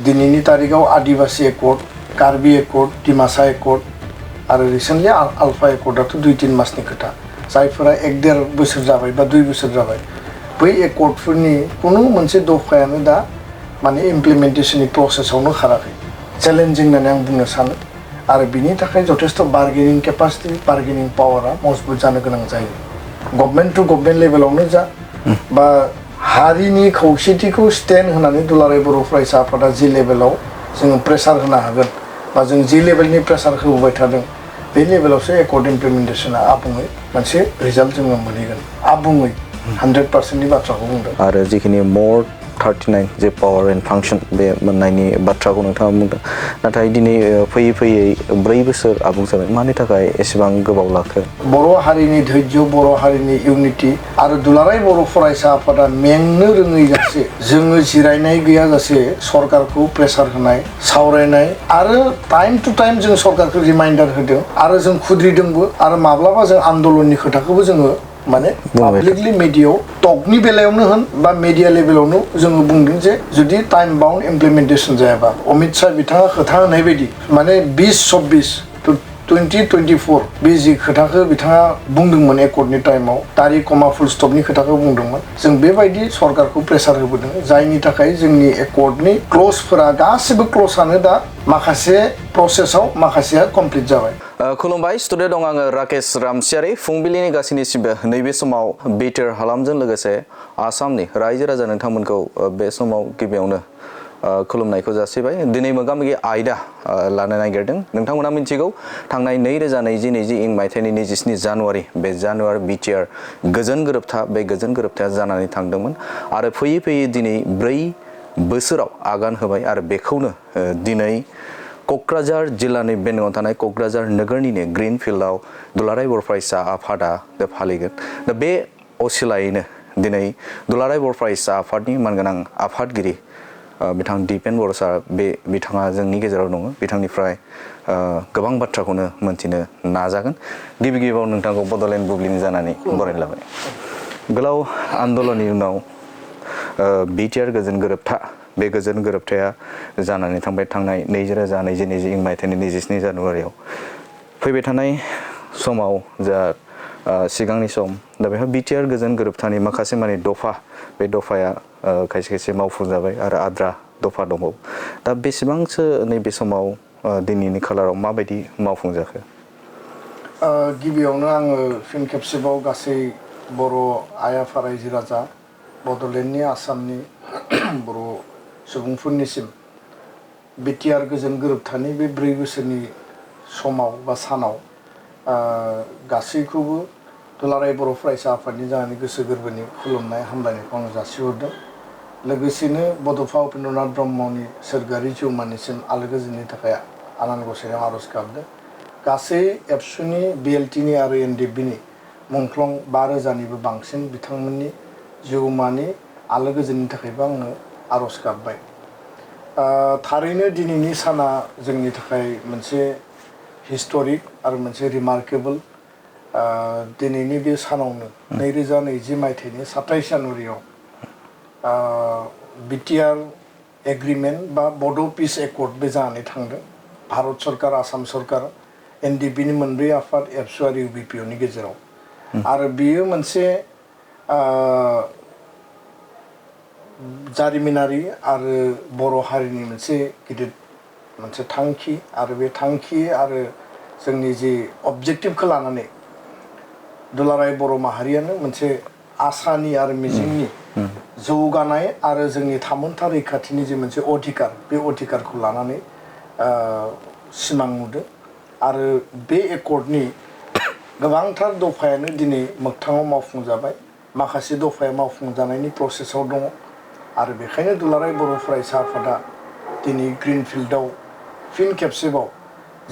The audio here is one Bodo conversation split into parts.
दिनैनि तारिखाव Adivasi accord Karbi accord Dimasa accord आरो रिसेन्टलि आल्फा एकर्डआथ' 2-3 मासनि खोथा जायफोरा 1-1.5 बोसोर जाबाय बा 2 बोसोर जाबाय बै एकर्डफोरनि कुनु मोनसे दफायानो दा माने इमप्लिमेन्टेशननि प्रसेसआवनो खाराखै चेलेन्जिं होननानै आं बुंनो सानो आरो बिनि थाखाय जथेस्थ बार्गेनिं केपासिटि बार्गेनिं पावारा मजबुत जानो गोनां जायो गभर्नमेन्ट टु गभर्नमेन्ट लेभेलावनो जा बा हारिनि खौसेथिखौ स्टेन्ड होनानै दुलाराय बर' फरायसा आफादा जि लेभेलाव जोङो प्रेसार होनो हागोन बा जों जि लेभेलनि प्रेसार होबोबाय थादों बे लेभेलावसो एकर्ड इमप्लिमेन्टेशना आबुङै मोनसे रिजाल्ट जोङो मोनहैगोन आबुङै 100%नि बाथ्राखौ बुंदों आरो जिखिनि मर 39 जे पावार एन्ड फांसन बे मोननायनि बाथ्राखौ नोंथाङा बुंदों नाथाय दिनै फैयै फैयै 4 बोसोर आबुं जाबाय मानि थाखाय एसेबां गोबाव लाखो बर' हारिनि धैर्य बर' हारिनि इउनिटि आरो दुलाराय बर' फरायसा आफादा मेंनो रोङै जासे जोङो जिरायनाय गैयाजासे सरकारखौ प्रेसार होनाय सावरायनाय आरो टाइम टु टाइम जों सरकारखौ रिमाइन्डार होदों आरो जों खुद्रिदोंबो आरो माब्लाबा जों आन्दोलननि खोथाखौबो जोङो माने पाब्लिकलि मिडियायाव टकनि बेलायावनो होन बा मिडिया लेभेलावनो जोङो बुंदों जे जुदि टाइम बाउन्ड इमप्लिमेन्टेशन जायाबा अमित शाह बिथाङा खोथा होनाय बायदि माने 20-24 2024 बे जि खोथाखौ बिथाङा बुंदोंमोन एकर्डनि टाइमाव तारिख कमा फुल स्टपनि खोथाखौ बुंदोंमोन जों बेबायदि सरकारखौ प्रेसार होबोदों जायनि थाखाय जोंनि एकर्डनि क्लजफोरा गासिबो क्लजआनो दा माखासे प्रसेसआव माखासेया कमप्लिट जाबाय खुलुमबाय स्टुडिअ दं आङो राकेश रामसियारि फुंबिलिनि गासैनिसिमबो नैबे समाव बिटिआर हालामजों लोगोसे आसामनि रायजो राजा नोंथांमोनखौ बे समाव गिबियावनो खुलुमनायखौ जासिबाय दिनै मोगा-मोगि आयदा लानो नागिरदों नोंथांमोना मिथिगौ थांनाय 2020 इं मायथाइनि 27 जानुवारि बे जानुवारि बिटिआर गोजोन गोरोबथा बे गोजोन गोरोबथाया जानानै थांदोंमोन आरो फैयै फैयै दिनै 4 बोसोराव आगान होबाय आरो बेखौनो दिनै क'क्राझार जिल्लानि बेन्दोङाव थानाय क'क्राझार नोगोरनिनो ग्रीन फिल्डआव दुलाराय बर' फरायसा आफादा फालिगोन दा बे असिलायैनो दिनै दुलाराय बर' फरायसा आफादनि मानगोनां आफादगिरि बिथां दिपेन बर' सार बिथाङा जोंनि गेजेराव दङ बिथांनिफ्राय गोबां बाथ्राखौनो मोनथिनो नाजागोन गिबि गिबियाव नोंथांखौ बड'लेण्ड बुब्लिनि जानानै बरायना लाबाय गोलाव आन्दोलननि उनाव बिटिआर गोजोन गोरोबथा बे गोजोन गोरोबथाया जानानै थांबाय थांनाय 2020 इं मायथाइनि 27 जानुवारियाव फैबाय थानाय समाव जा सिगांनि सम दा बेहाय बिटिआर गोजोन गोरोबथानि माखासे माने दफा बे दफाया खायसे खायसे मावफुंजाबाय आरो आद्रा दफा दंबावो दा बेसेबांसो नैबे समाव दिनैनि खालाराव माबायदि मावफुंजाखो गिबियावनो आङो फिन खेबसेबाव गासै बर' आइ आफा रायजो राजा बड'लेण्डनि आसामनि बर' सुबुंफोरनिसिम बिटिआर गोजोन गोरोबथानि बे 4 बोसोरनि समाव बा सानाव गासैखौबो दुलाराय बर' फरायसा आफादनि जानानै गोसो गोरबोनि खुलुमनाय हामलायनायखौ आं जासिहरदों लोगोसेनो बड'फा उपेन्द्रनाथ ब्रह्मनि सोरगोआरि जिउमानिसिम आलो गोजोननि थाखाय आनान गसाइयाव आर'ज गाबदों गासै एबसुनि बिएलटिनि आरो एनडिएफबिनि मुंख्लं 5,000निबो बांसिन बिथांमोननि जिउमानि आलो गोजोननि थाखायबो आङो आर'ज गाबबाय थारैनो दिनैनि साना जोंनि थाखाय मोनसे हिस्टरिक आरो मोनसे रिमार्केबल दिनैनि बे सानावनो 2020 मायथाइनि 27 जानुवारियाव बिटिआर एग्रिमेन्ट बा बड' पिस एकर्ड बे जानानै थांदों भारत सरकार आसाम सरकार एनडिएफबिनि मोनब्रै आफाद एबसु आरो इउबिपिअनि गेजेराव आरो बियो मोनसे जारिमिनारि आरो बर' हारिनि मोनसे गिदिर मोनसे थांखि आरो बे थांखि आरो जोंनि जि अबजेक्टिभखौ लानानै दुलाराय बर' माहारियानो मोनसे आसानि आरो मिजिंनि जौगानाय आरो जोंनि थामोनथा रैखाथिनि जि मोनसे अधिकार बे अधिकारखौ लानानै सिमां नुदों आरो बे एकर्डनि गोबांथार दफायानो दिनै मोगथाङाव मावफुंजाबाय माखासे दफाया मावफुंजानायनि प्रसेसआव दङ आरो बेखायनो दुलाराय बर' फरायसा आफादा दिनै ग्रीन फिल्डआव फिन खेबसेबाव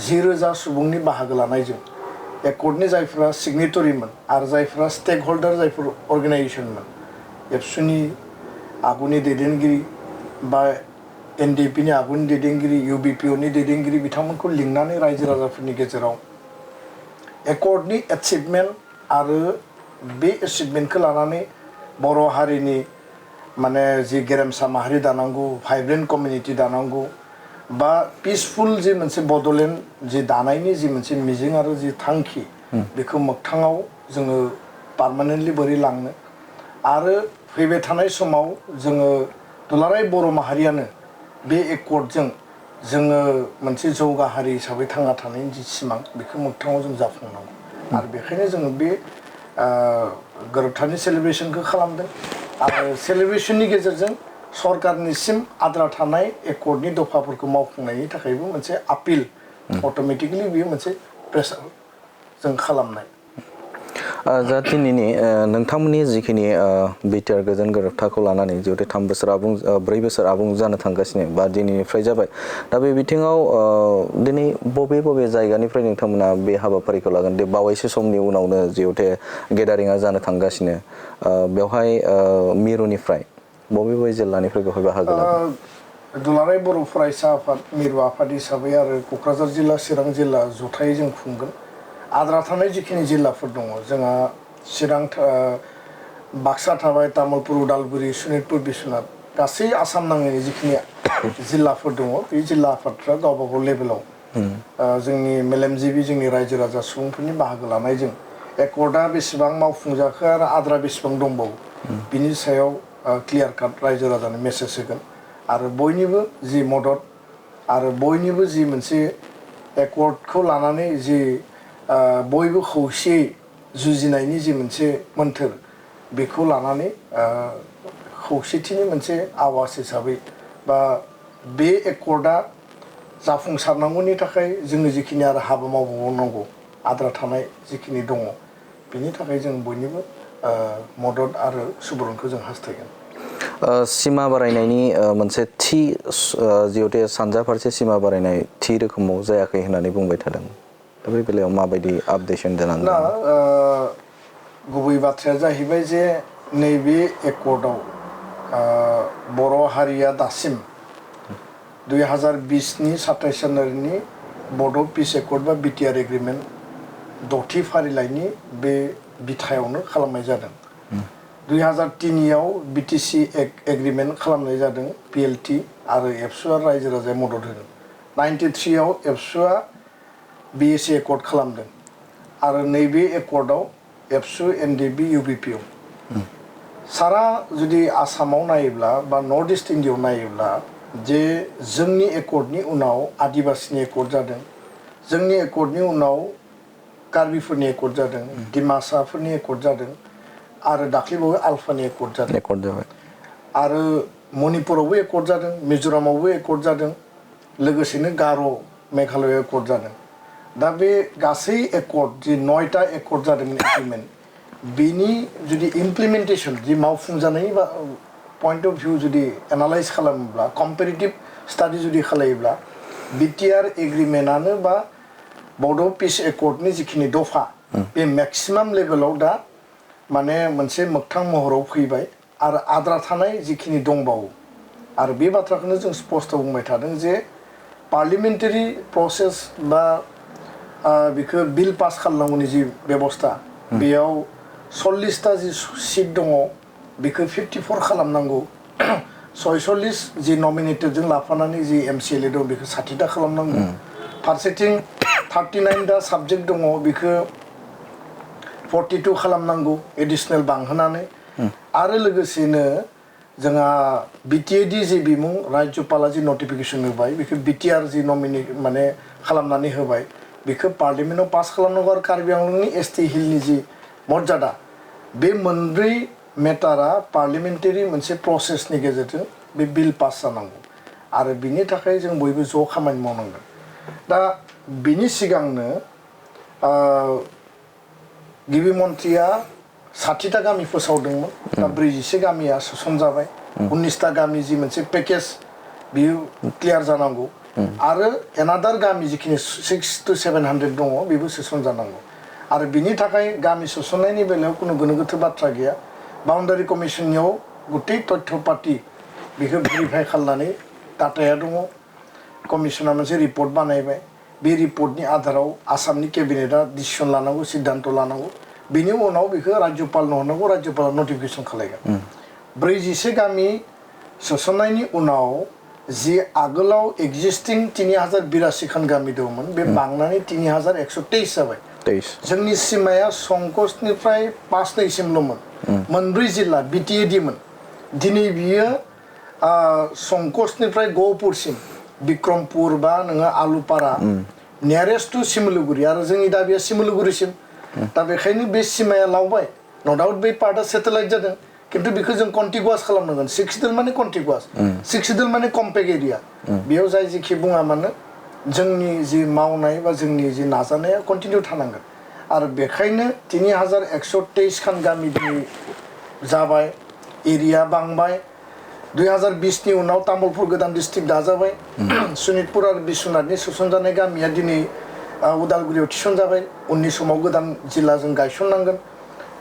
10,000 सुबुंनि बाहागो लानायजों एकर्डनि जायफोरा सिगनेटरिमोन आरो जायफोरा स्टेक हल्डार जायफोर अर्गेनाइजेसनमोन एबसुनि आगुनि दैदेनगिरि बा एनडिएफबिनि आगुनि दैदेनगिरि इउबिपिअनि दैदेनगिरि बिथांमोनखौ लिंनानै रायजो राजाफोरनि गेजेराव एकर्डनि एचिभमेन्ट आरो बे एचिभमेन्टखौ लानानै बर' हारिनि माने जि गेरेमसा माहारि दानांगौ भाइब्रेन्ट कमिउनिटि दानांगौ बा पिसफुल जि मोनसे बड'लेण्ड जि दानायनि जि मोनसे मिजिं आरो जि थांखि बेखौ मोगथाङाव जोङो पार्मानेन्टलि बोरै लांनो आरो फैबाय थानाय समाव जोङो दुलाराय बर' माहारियानो बे एकर्डजों जोङो मोनसे जौगा हारि हिसाबै थांना थानायनि जि सिमां बेखौ मोगथाङाव जों जाफुंनांगौ आरो बेखायनो जोङो बे गोरोबथानि सेलिब्रेसनखौ खालामदों आरो सेलिब्रेसननि गेजेरजों सरकारनिसिम आद्रा थानाय एकर्डनि दफाफोरखौ मावफुंनायनि थाखायबो मोनसे आपिल अट'मेटिकलि बेयो मोनसे प्रेसार जों खालामनाय जा दिनैनि नोंथांमोननि जिखिनि बिटिआर गोजोन गोरोबथाखौ लानानै जिहेतु 3 बोसोर आबुं 4 बोसोर आबुं जानो थांगासिनो बा दिनैनिफ्राय जाबाय दा बे बिथिङाव दिनै बबे बबे जायगानिफ्राय नोंथांमोना बे हाबाफारिखौ लागोन दे बावैसो समनि उनावनो जिहेतु गेदारिंआ जानो थांगासिनो बेवहाय मिरुनिफ्राय बबे बबे जिल्लानिफ्राय बेवहाय बाहागो लागोन दुलाराय बर' फरायसा आफाद मिरु आफाद हिसाबै आरो क'क्राझार जिल्ला चिरां जिल्ला जथायै जों खुंगोन आद्रा थानाय जिखिनि जिल्लाफोर दङ जोंहा चिरां बाक्सा थाबाय तामुलपुर उदालगुरि सनितपुर बिश्वनाथ गासै आसाम नाङै जिखिनि जिल्लाफोर दङ बे जिल्ला आफादफ्रा गावबा गाव लेभेलाव जोंनि मेलेमजिबि जोंनि रायजो राजा सुबुंफोरनि बाहागो लानायजों एकर्डआ बेसेबां मावफुंजाखो आरो आद्रा बेसेबां दंबावो बिनि सायाव क्लियार काट रायजो राजानो मेसेज होगोन आरो बयनिबो जि मदद आरो बयनिबो जि मोनसे एकर्डखौ लानानै जि बयबो खौसेयै जुजिनायनि जि मोनसे मोन्थोर बेखौ लानानै खौसेथिनि मोनसे आवाज हिसाबै बा बे एकर्डआ जाफुंसारनांगौनि थाखाय जोङो जिखिनि आरो हाबा मावबावनांगौ आद्रा थानाय जिखिनि दङ बिनि थाखाय जों बयनिबो मदद आरो सुबुरुनखौ जों हास्थायगोन सिमा बारायनायनि मोनसे थि जिहेतु सानजा फारसे सिमा बारायनाय थि रोखोमाव जायाखै होननानै बुंबाय थादों दा बे बेलायाव माबायदि आपडेशन जानांगोन दा गुबै बाथ्राया जाहैबाय जे नैबे एकर्डआव बर' हारिया दासिम 2020नि 27 जानुवारिनि बड' पिस एकर्ड बा बिटिआर एग्रिमेन्ट 6थि फारिलाइनि बे बिथायावनो खालामनाय जादों 2003आव बिटिसि एग्रिमेन्ट खालामनाय जादों पिएलटि आरो एबसुआ रायजो राजाया मदद होदों 93आव एबसुआ बिएसि एकर्ड खालामदों आरो नैबे एकर्डआव एबसु एनडिबि इउबिपिअ सारा जुदि आसामाव नायोब्ला बा नर्थ इस्ट इन्डियायाव नायोब्ला जे जोंनि एकर्डनि उनाव आदिबासिनि एकर्ड जादों जोंनि एकर्डनि उनाव कार्बिफोरनि एकर्ड जादों डिमासाफोरनि एकर्ड जादों आरो दाख्लैबावै आल्फानि एकर्ड जादों आरो मणिपुरावबो एकर्ड जादों मिज'रामावबो एकर्ड जादों लोगोसेनो गार' मेघालय एकर्ड जादों दा बे गासै एकर्ड जि 9टा एकर्ड जादोंमोन एग्रिमेन्ट बेनि जुदि इमप्लिमेन्टेसन जि मावफुंजानायनि पइन्ट अफ भिउ जुदि एनालाइज खालामोब्ला कम्पेरिटिभ स्टाडि जुदि खालायोब्ला बिटिआर एग्रिमेन्टआनो बा बड' पिस एकर्डनि जिखिनि दफा बे मेक्सिमाम लेभेलाव दा माने मोनसे मोगथां महराव फैबाय आरो आद्रा थानाय जिखिनि दंबावो आरो बे बाथ्राखौनो जों स्पष्ट बुंबाय थादों जे पार्लियामेन्टारि प्रसेस बा बेखौ बिल पास खालामनांगौनि जि बेबस्था बेयाव 40टा जि सिट दङ बेखौ 54 खालामनांगौ 46 जि नमिनेटेडजों लाफानानै जि एमसिएलए दं बेखौ 60टा खालामनांगौ फारसेथिं 39टा साबजेक्ट दङ बेखौ 42 खालामनांगौ एडिशनेल बांहोनानै आरो लोगोसेनो जोंहा बिटिएडि जि बिमुं राज्यपाला जि नटिफिकेसन होबाय बेखौ बिटिआर जि नमिनेट माने खालामनानै होबाय बेखौ पार्लियामेन्टआव पास खालामनांगौ आरो कार्बि आंलंनि एसटि हिलनि जि मर्यादा बे मोनब्रै मेटारा पार्लियामेन्टारि मोनसे प्रसेसनि गेजेरजों बे बिल पास जानांगौ आरो बिनि थाखाय जों बयबो ज' खामानि मावनांगोन दा बिनि सिगांनो गिबि मन्थ्रिया 60टा गामि फोसावदोंमोन दा 41 गामिया सोसनजाबाय 19टा गामि जि मोनसे पेकेज बियो क्लियार जानांगौ आरो एनादार गामि जिखिनि 600 to 700 दङ बेबो सोसनजानांगौ आरो बिनि थाखाय गामि सोसननायनि बेलायाव कुनु गोनो गोथो बाथ्रा गैया बाउन्डारि कमिसननियाव गुतै तथ्य पाति बेखौ भेरिफाइ खालामनानै डाटाया दङ कमिसना मोनसे रिपर्ट बानायबाय बे रिपर्टनि आधाराव आसामनि केबिनेटआ डिसिसन लानांगौ सिद्धान्त लानांगौ बिनि उनाव बेखौ राज्यपालनो हरनांगौ राज्यपाला नटिफिकेसन खालायगोन ब्रैजिसे गामि सोसननायनि उनाव जि आगोलाव एक्जिस्टिं 3082 खान गामि दंमोन बे बांनानै 3123 जाबाय जोंनि सिमाया संकसनिफ्राय पासनैसिमल'मोन मोनब्रै जिल्ला बिटिएडिमोन दिनै बियो संकसनिफ्राय गहपुरसिम बिक्रमपुर बा नोङो आलुपारा नियारेस्ट टु सिमलुगुरि आरो जोंनि दाबिया सिमलुगुरिसिम दा बेखायनो बे सिमाया लावबाय न' डाउट बे पार्टआ सेटेलाइट जादों किन्तु बेखौ जों कन्टिगुवास खालामनांगोन 6 दिल माने कन्टिगुवास 6 दिल माने कम्पेक्ट एरिया बेयाव जाय जेखि बुङा मानो जोंनि जि मावनाय बा जोंनि जि नाजानाया कन्टिनिउ थानांगोन आरो बेखायनो 3123 खान गामि दिनै जाबाय एरिया बांबाय 2020 नि उनाव तामुलपुर गोदान डिस्ट्रिक्ट दाजाबाय सनितपुर आरो बिश्वनाथनि सोसनजानाय गामिया दिनै उदालगुरियाव थिसनजाबाय उननि समाव गोदान जिल्ला जों गायसननांगोन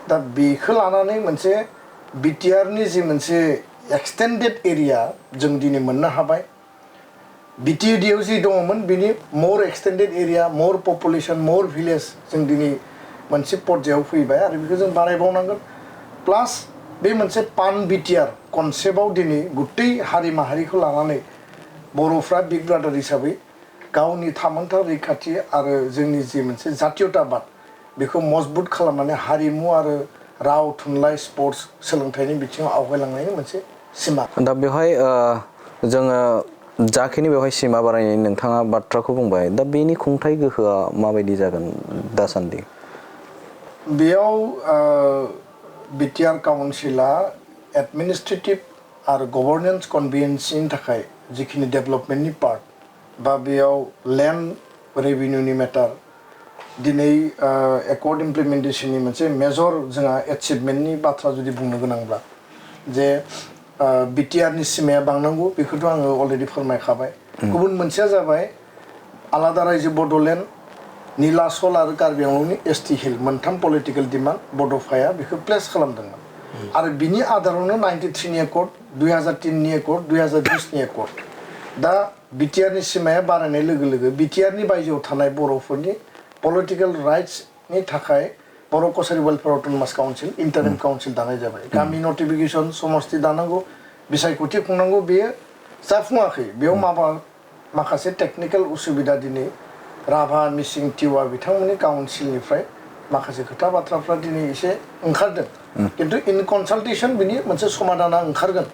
दा बेखौ लानानै मोनसे बिटिआरनि जि मोनसे एक्सटेन्डेड एरिया जों दिनै मोननो हाबाय बिटिएडिआव जि दङमोन बिनि मोर एक्सटेन्डेड एरिया मोर पपुलेसन मोर भिलेज जों दिनै मोनसे पर्यायाव फैबाय आरो बेखौ जों बारायबावनांगोन प्लास बे मोनसे पान बिटिआर कनसेप्टआव दिनै गुतै हारि माहारिखौ लानानै बर'फ्रा बिग ब्रादार हिसाबै गावनि थामोनथा रैखाथि आरो जोंनि जि मोनसे जातीयताबाद बेखौ मजबुत खालामनानै हारिमु आरो राव थुनलाइ स्पर्ट्स सोलोंथाइनि बिथिङाव आवगायलांनायनि मोनसे सिमा दा बेवहाय जोङो जाखिनि बेवहाय सिमा बारायनायनि नोंथाङा बाथ्राखौ बुंबाय दा बेनि खुंथाय गोहोआ माबायदि जागोन दासान्दि बेयाव बिटिआर काउन्सिला एडमिनिस्ट्रेटिभ आरो गभर्नेन्स कनभिनेन्सनि थाखाय जिखिनि डेभेलपमेन्टनि पार्ट बा बेयाव लेन्ड रेभिनिउनि मेटार दिनै एकर्ड इमप्लिमेन्टेसननि मोनसे मेजर जोंहा एचिभमेन्टनि बाथ्रा जुदि बुंनो गोनांब्ला जे बिटिआरनि सिमाया बांनांगौ बेखौथ' आङो अलरेडि फोरमायखाबाय गुबुन मोनसेया जाबाय आलादा रायजो बड'लेण्ड नीलाचल आरो कार्बि आंलंनि एसटि हिल मोनथाम पलिटिकेल डिमान्ड बड'फाया बेखौ प्लेस खालामदोंमोन आरो बिनि आधारावनो 93 नि एकर्ड 2003 नि एकर्ड 2020 नि एकर्ड दा बिटिआरनि सिमाया बारायनाय लोगो लोगो बिटिआरनि बायजोआव थानाय बर'फोरनि पलिटिकेल राइट्सनि थाखाय Bodo' Kachari welfare autonomous council interim council दानाय जाबाय गामि नटिफिकेसन समस्ति दानांगौ बिसायख'थि खुंनांगौ बेयो जाफुङाखै बेयाव माखासे टेकनिकेल उसुबिदा दिनै राभा मिसिं टिवा बिथांमोननि काउन्सिलनिफ्राय माखासे खोथा बाथ्राफ्रा दिनै एसे ओंखारदों किन्तु इन कनसाल्टेसन बिनि मोनसे समाधाना ओंखारगोन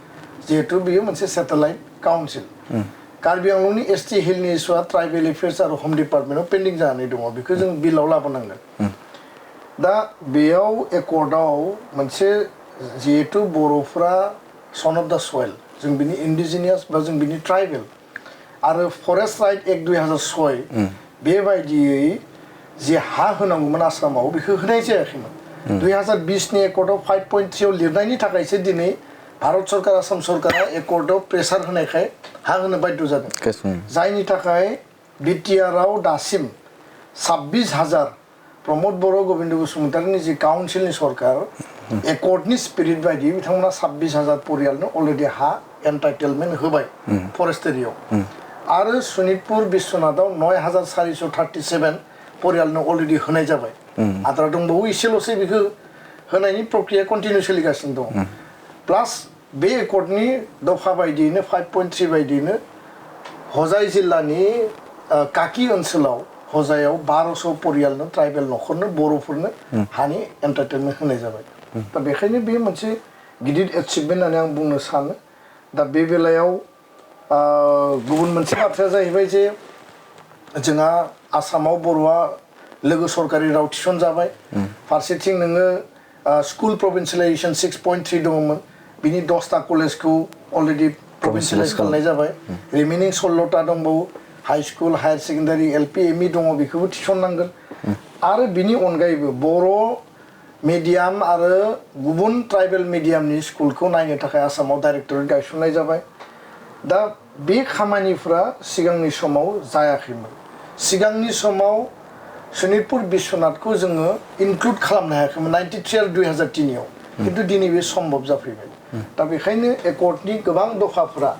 जिहेतु बियो मोनसे सेटेलाइट काउन्सिल कार्बि आंलंनि एसटि हिलनि इस्युआ ट्राइबेल एफेयार्स आरो हम डिपार्टमेन्टआव पेन्डिं जानानै दङ बेखौ जों बिलाव लाबोनांगोन दा बेयाव एकर्डआव मोनसे जिहेतु बर'फ्रा सन अफ द सयल जों बिनि इन्डिजिनियास बा जों बिनि ट्राइबेल आरो फरेस्ट राइट एक्ट 2006 बेबायदियै जे हा होनांगौमोन आसामाव बेखौ होनाय जायाखैमोन 2020 नि एकर्डआव 5.3 आव लिरनायनि थाखायसो दिनै भारत सरकार आसाम सरकारा एकर्डआव प्रेसार होनायखाय हा होनो बाध्य जादों जायनि थाखाय बिटिआरआव दासिम 26,000 प्रमद बर' गोविन्द बसुमतारीनि जि काउन्सिलनि सरकार एकर्डनि स्पिरिट बायदि बिथांमोना 26,000 परियालनो अलरेडि हा एन्टाइटेलमेन्ट होबाय फरेस्ट एरियायाव आरो सनितपुर बिश्वनाथाव 9,437 परियालनो अलरेडि होनाय जाबाय आद्रा दंबावो एसेल'सै बेखौ होनायनि प्रक्रिया कन्टिनिउ सोलिगासिनो दं प्लास बे एकर्डनि दफा बायदियैनो 5.3 बायदियैनो हजाय जिल्लानि काकी ओनसोलाव हजायाव 1200 परियालनो ट्राइबेल न'खरनो बर'फोरनो हानि एन्टारटेनमेन्ट होनाय जाबाय दा बेखायनो बे मोनसे गिदिर एचिभमेन्ट होननानै आं बुंनो सानो दा बे बेलायाव गुबुन मोनसे बाथ्राया जाहैबाय जे जोंहा आसामाव बर'आ लोगो सरकारि राव थिसनजाबाय फारसेथिं नोङो स्कुल प्रभिन्सियेलाइजेसन 6.3 दङमोन बिनि 10टा कलेजखौ अलरेडि प्रभिन्सियेलाइज खालामनाय जाबाय रिमेनिं 16टा दंबावो high school higher secondary LP ME दङ बेखौबो थिसननांगोन आरो बिनि अनगायैबो बर' मिडियाम आरो गुबुन ट्राइबेल मिडियामनि स्कुलखौ नायनो थाखाय आसामाव डाइरेक्टरेट गायसननाय जाबाय दा बे खामानिफ्रा सिगांनि समाव जायाखैमोन सिगांनि समाव सनितपुर बिश्वनाथखौ जोङो इनक्लुड खालामनो हायाखैमोन 93 आरो 2003 आव किन्तु दिनै बे सम्भब जाफैबाय दा बेखायनो एकर्डनि गोबां दफाफोरा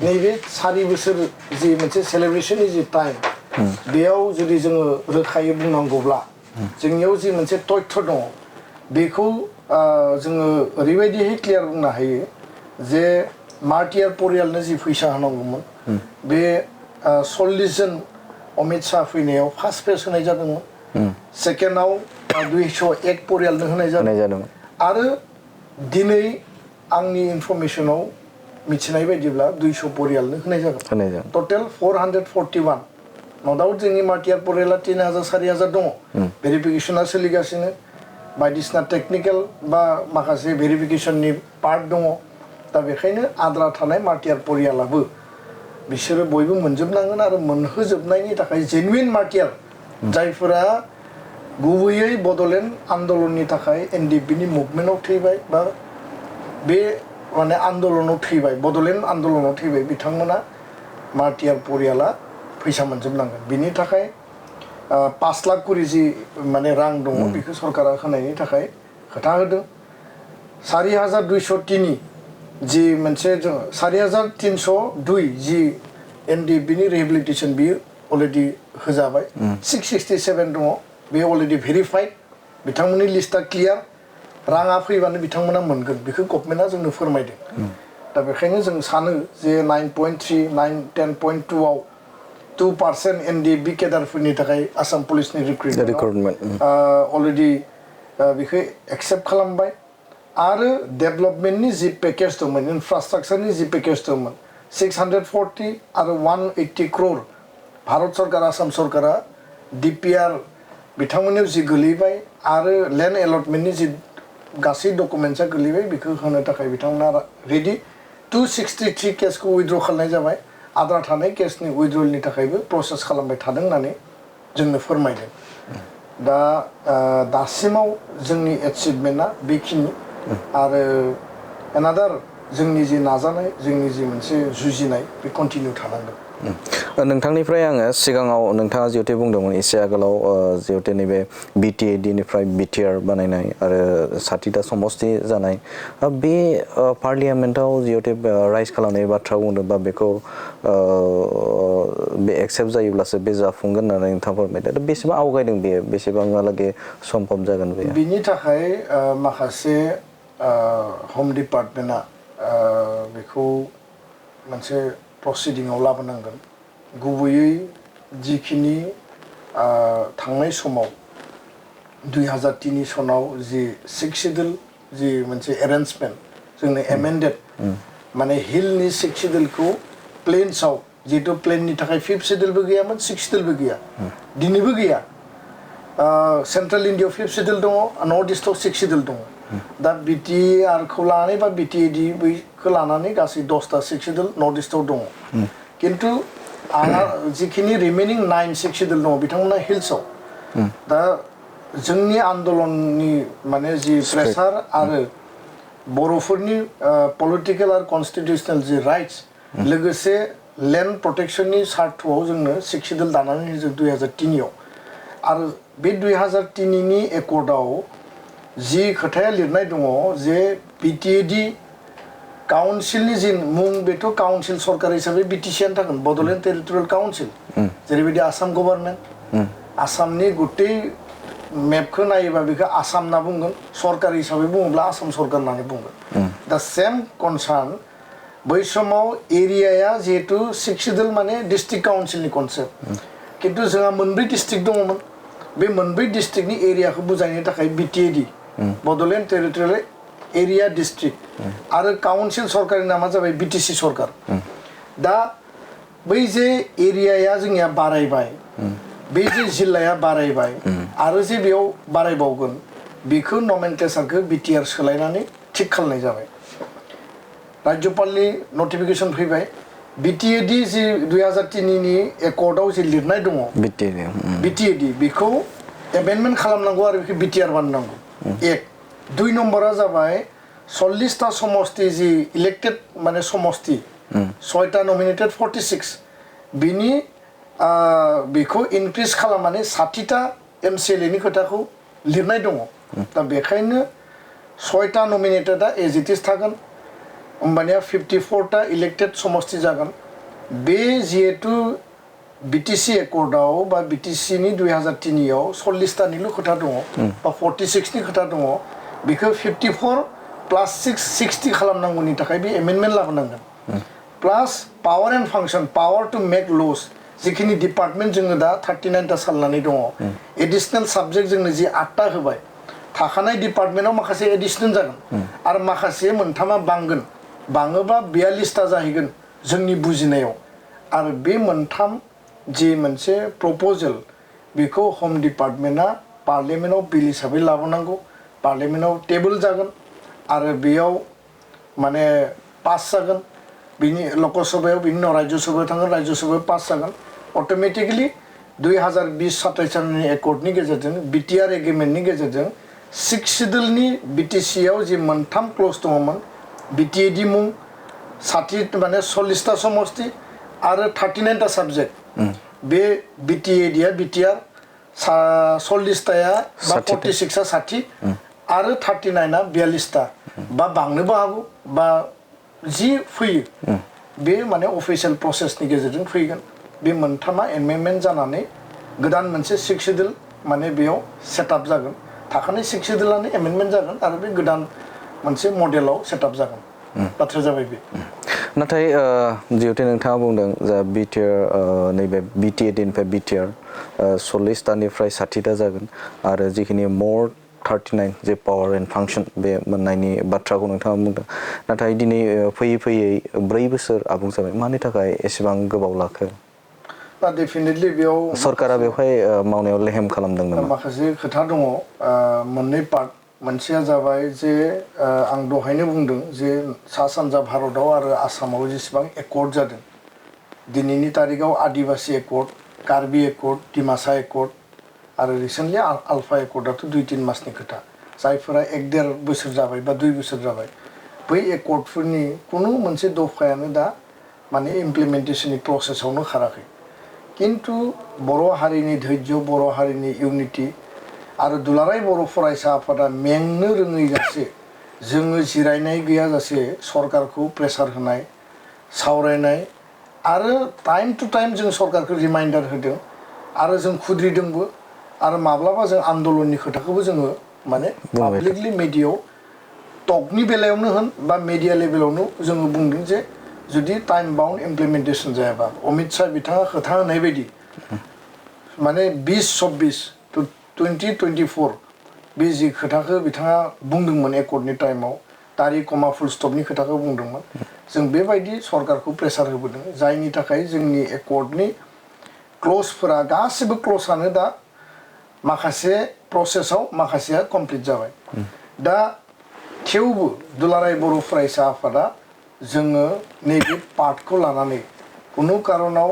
नैबे 4 बोसोर जि मोनसे सेलेब्रेसननि जि टाइम बेयाव जुदि जोङो रोखायै बुंनांगौब्ला जोंनियाव जि मोनसे तथ्य दङ बेखौ जोङो ओरैबायदिहै क्लियार बुंनो हायो जे मार्टियार परियालनो जि फैसा होनांगौमोन बे 40 जन अमित शाह फैनायाव फार्स्ट फेज होनाय जादोंमोन सेकेन्डआव 201 परियालनो होनाय जादोंमोन आरो दिनै आंनि इनफरमेशनाव मिथिनाय बायदिब्ला 200 परियालनो होनाय जागोन टटेल 441 नो डाउट जोंनि मार्टियार परियाला 3000 4000 दङ भेरिफिकेशना सोलिगासिनो बायदिसिना टेक्निकेल बा माखासे भेरिफिकेशननि पार्ट दङ दा बेखायनो आद्रा थानाय मार्टियार परियालाबो बिसोरो बयबो मोनजोबनांगोन आरो मोनहोजोबनायनि थाखाय जेनुइन मार्टियार जायफोरा गुबैयै बड'लेण्ड आन्दलननि थाखाय एनडिएफबिनि मुभमेन्टआव थैबाय बा बे माने आन्दलनाव थैबाय बड'लेण्ड आन्दलनाव थैबाय बिथांमोना मार्टियार परियाला फैसा मोनजोबनांगोन बिनि थाखाय 5 लाख करि जि माने रां दङ बेखौ सरकारा होनायनि थाखाय खोथा होदों 4203 जि मोनसे 4302 जि एनडिएफबिनि रिहेबिलिटेसन बियो अलरेडि होजाबाय 667 दङ बे अलरेडि भेरिफाइड बिथांमोननि लिस्टआ क्लियार राङा फैबानो बिथांमोना मोनगोन बेखौ गभर्नमेन्टआ जोंनो फोरमायदों दा बेखायनो जों सानो जे 9.3 10.2 आव 2% एनडिएफबि केडारफोरनि थाखाय आसाम पुलिसनि रिक्रुटमेन्ट अलरेडि बेखौ एक्सेप्ट खालामबाय आरो डेभेलपमेन्टनि जि पेकेज दंमोन इनफ्रास्ट्राक्चारनि जि पेकेज दंमोन 640 आरो 180 crore भारत सरकार आसाम सरकारा डिपिआर बिथांमोननियाव जि गोलैबाय आरो लेन्ड एलटमेन्टनि जि गासै डकुमेन्ट्सआ गोलैबाय बेखौ होनो थाखाय बिथांमोना रेडि 263 केसखौ उइथड्र खालामनाय जाबाय आद्रा थानाय केसनि उइथड्रलनि थाखायबो प्रसेस खालामबाय थादों होननानै जोंनो फोरमायदों दा दासिमाव जोंनि एचिभमेन्टआ बेखिनि आरो एनादार जोंनि जि नाजानाय जोंनि जि मोनसे जुजिनाय बे कन्टिनिउ थानांगोन नोंथांनिफ्राय आङो सिगाङाव नोंथाङा जिहेतु बुंदोंमोन एसे आगोलाव जिहेतु नैबे बिटिएडिनिफ्राय बिटिआर बानायनाय आरो 60टा समस्ति जानाय बे पार्लियामेन्टआव जिहेतु राइज खालामनाय बाथ्रा बुंदों बा बेखौ बे एक्सेप्ट जायोब्लासो बे जाफुंगोन होननानै नोंथाङा फोरमायदों दा बेसेबां आवगायदों बेयो बेसेबांहालागै सम्भब जागोन बेयो बिनि थाखाय माखासे हम डिपार्टमेन्टआ बेखौ मोनसे प्रसिडिंआव लाबोनांगोन गुबैयै जिखिनि थांनाय समाव 2003 सनाव जि 6 शिड्युल जि मोनसे एरेन्जमेन्ट जोंनो एमेन्डेड माने हिलनि 6 शिड्युलखौ प्लेन्सआव जिहेतु प्लेननि थाखाय 5th शिड्युलबो गैयामोन 6th शिड्युलबो गैया दिनैबो गैया सेन्ट्रेल इन्डियायाव 5th शिड्युल दङ नर्थ इस्टआव 6th शिड्युल दङ दा बिटिआरखौ लानानै बा बिटिएडि बैखौ लानानै गासै 10टा 6th शिड्युल नर्थ इस्टआव दङ खिन्थु आंहा जिखिनि रिमेनिं 9 6th शिड्युल दङ बिथांमोना हिल्सआव दा जोंनि आन्दलननि माने जि प्रेसार आरो बर'फोरनि पलिटिकेल आरो कन्स्टिटिउसनेल जि राइट्स लोगोसे लेन्ड प्रटेक्शननि सार्थआव जोंनो 6th शिड्युल दानानै होदों 2003 आव आरो बे 2003नि एकर्डआव जि खोथाया लिरनाय दङ जे बिटिएडि काउन्सिलनि जि मुं बेथ' काउन्सिल सरकार हिसाबै बिटिसिआनो थागोन बड'लेण्ड टेरिटरियेल काउन्सिल जेरैबायदि आसाम गभर्नमेन्ट आसामनि गुटै मेपखौ नायोबा बेखौ आसाम होनना बुंगोन सरकार हिसाबै बुङोब्ला आसाम सरकार होननानै बुंगोन दा सेम कनसार्न बै समाव एरियाया जिहेतु 6th शिड्युल माने डिस्ट्रिक्ट काउन्सिलनि कनसेप्ट खिन्थु जोंहा मोनब्रै डिस्ट्रिक्ट दङमोन बे मोनब्रै डिस्ट्रिक्टनि एरियाखौ बुजायनो थाखाय BTAD Bodoland territorial area district आरो काउन्सिल सरकारनि नामा जाबाय बिटिसि सरकार दा बै जे एरियाया जोंनिया बारायबाय बे जे जिल्लाया बारायबाय आरो जे बेयाव बारायबावगोन बेखौ नमेनक्लेचारखौ बिटिआर सोलायनानै थिक खालामनाय जाबाय राज्यपालनि नटिफिकेसन फैबाय बिटिएडि जि 2003नि एकर्डआव जि लिरनाय दङ बिटिएडि बेखौ एमेन्डमेन्ट खालामनांगौ आरो बेखौ बिटिआर बानायनांगौ 1 2 नम्बरा जाबाय 40टा समस्ति जि इलेक्टेड माने समस्ति 6टा नमिनेटेड 46 बिनि बेखौ इनक्रिज खालामनानै 60टा एमसिएलएनि खोथाखौ लिरनाय दङ दा बेखायनो 6टा नमिनेटेडआ एज इट इज थागोन होमबानिया 54टा इलेक्टेड समस्ति जागोन बे जिहेतु BTC एकर्डआव बा BTC नि 2003 आव 40 तानिल' खोथा दङ बा 46 नि खोथा दङ बेखौ 54 प्लस 6 60 खालामनांगौनि थाखाय बे एमेन्डमेन्ट लाबोनांगोन plus power and function power to make laws जिखिनि डिपार्टमेन्ट जोङो दा 39 ता सालनानै दङ एडिशनेल साबजेक्ट जोंनो जि 8 ता होबाय थाखानाय डिपार्टमेन्टआव माखासे एडिशनेल जागोन आरो माखासे मोनथामा बांगोन बाङोबा 42 ता जाहैगोन जोंनि बुजिनायाव आरो बे मोनथाम जि मोनसे प्रपोजल बेखौ होम डिपार्टमेन्टआ पार्लियामेन्टआव बिल हिसाबै लाबोनांगौ पार्लियामेन्टआव टेबल जागोन आरो बेयाव माने पास जागोन बिनि लकसभायाव बिनि उनाव राज्यसभायाव थांगोन राज्यसभायाव पास जागोन अट'मेटिकेलि 2020-27 साननि एकर्डनि गेजेरजों बिटिआर एग्रिमेन्टनि गेजेरजों 6 सिडुलनि BTC आव जि मोनथाम क्लज दङमोन BTAD मुं 60 माने 40 ता समष्टि आरो 39 ता साबजेक्ट बे BTAD आ BTR 40 ताया बा 46 आ 60 आरो 39 आ 42 ता बा बांनोबो हागौ बा जि फैयो बे माने अफिसियेल प्रसेसनि गेजेरजों फैगोन बे मोनथामा एमेन्डमेन्ट जानानै गोदान मोनसे 6 सिडुल माने बेयाव सेटआप जागोन थाखानाय 6 सिडुलानो एमेन्डमेन्ट जागोन आरो बे गोदान मोनसे मडेलाव सेटआप जागोन बाथ्राया जाबाय बे नाथाय जिहेतु नोंथाङा बुंदों जा बिटिआर नैबे BTAD-निफ्राय BTR 40 तानिफ्राय 60 ता जागोन आरो जिखिनि मर 39 जे पावर एन्ड फांक्शन बे मोननायनि बाथ्राखौ नोंथाङा बुंदों नाथाय दिनै फैयै फैयै 4 बोसोर आबुं जाबाय मानि थाखाय एसेबां गोबाव लाखो दा डेफिनेटलि बेयाव सरकारा बेवहाय मावनायाव लेहेम खालामदों नामा माखासे खोथा दङ मोननै पार्ट मोनसेया जाबाय जे आं दहायनो बुंदों जे सा सानजा भारतआव आरो आसामाव जेसेबां एकर्ड जादों दिनैनि तारिखाव आदिबासि accord Karbi accord Dimasa accord आरो रिसेन्टलि आल्फा एकर्डआथ' 2-3 मासनि खोथा जायफोरा 1-1.5 बोसोर जाबाय बा 2 बोसोर जाबाय बै एकर्डफोरनि कुनु मोनसे दफायानो दा माने इमप्लिमेन्टेशननि प्रसेसआवनो खाराखै किन्तु बर' हारिनि धैर्य बर' हारिनि इउनिटि आरो दुलाराय बर' फरायसा आफादा मेंनो रोङै जासे जोङो जिरायनाय गैयाजासे सरकारखौ प्रेसार होनाय सावरायनाय आरो टाइम टु टाइम जों सरकारखौ रिमाइन्डार होदों आरो जों खुद्रिदोंबो आरो माब्लाबा जों आन्दलननि खोथाखौबो जोङो माने पाब्लिकलि मिडियायाव टकनि बेलायावनो होन बा मिडिया लेभेलावनो जोङो बुंदों जे जुदि टाइम बाउन्ड इमप्लिमेन्टेशन जायाबा अमित शाह बिथाङा खोथा होनाय बायदि माने 20-26 to 2024 बे जि खोथाखौ बिथाङा बुंदोंमोन एकर्डनि टाइमाव तारिख कमा फुल स्टपनि खोथाखौ बुंदोंमोन जों बेबायदि सरकारखौ प्रेसार होबोदों जायनि थाखाय जोंनि एकर्डनि क्लजफोरा गासिबो क्लजआनो दा माखासे प्रसेसआव माखासेया कमप्लिट जाबाय दा थेवबो दुलाराय बर' फरायसा आफादा जोङो नैबे पार्टखौ लानानै कुनु कारनाव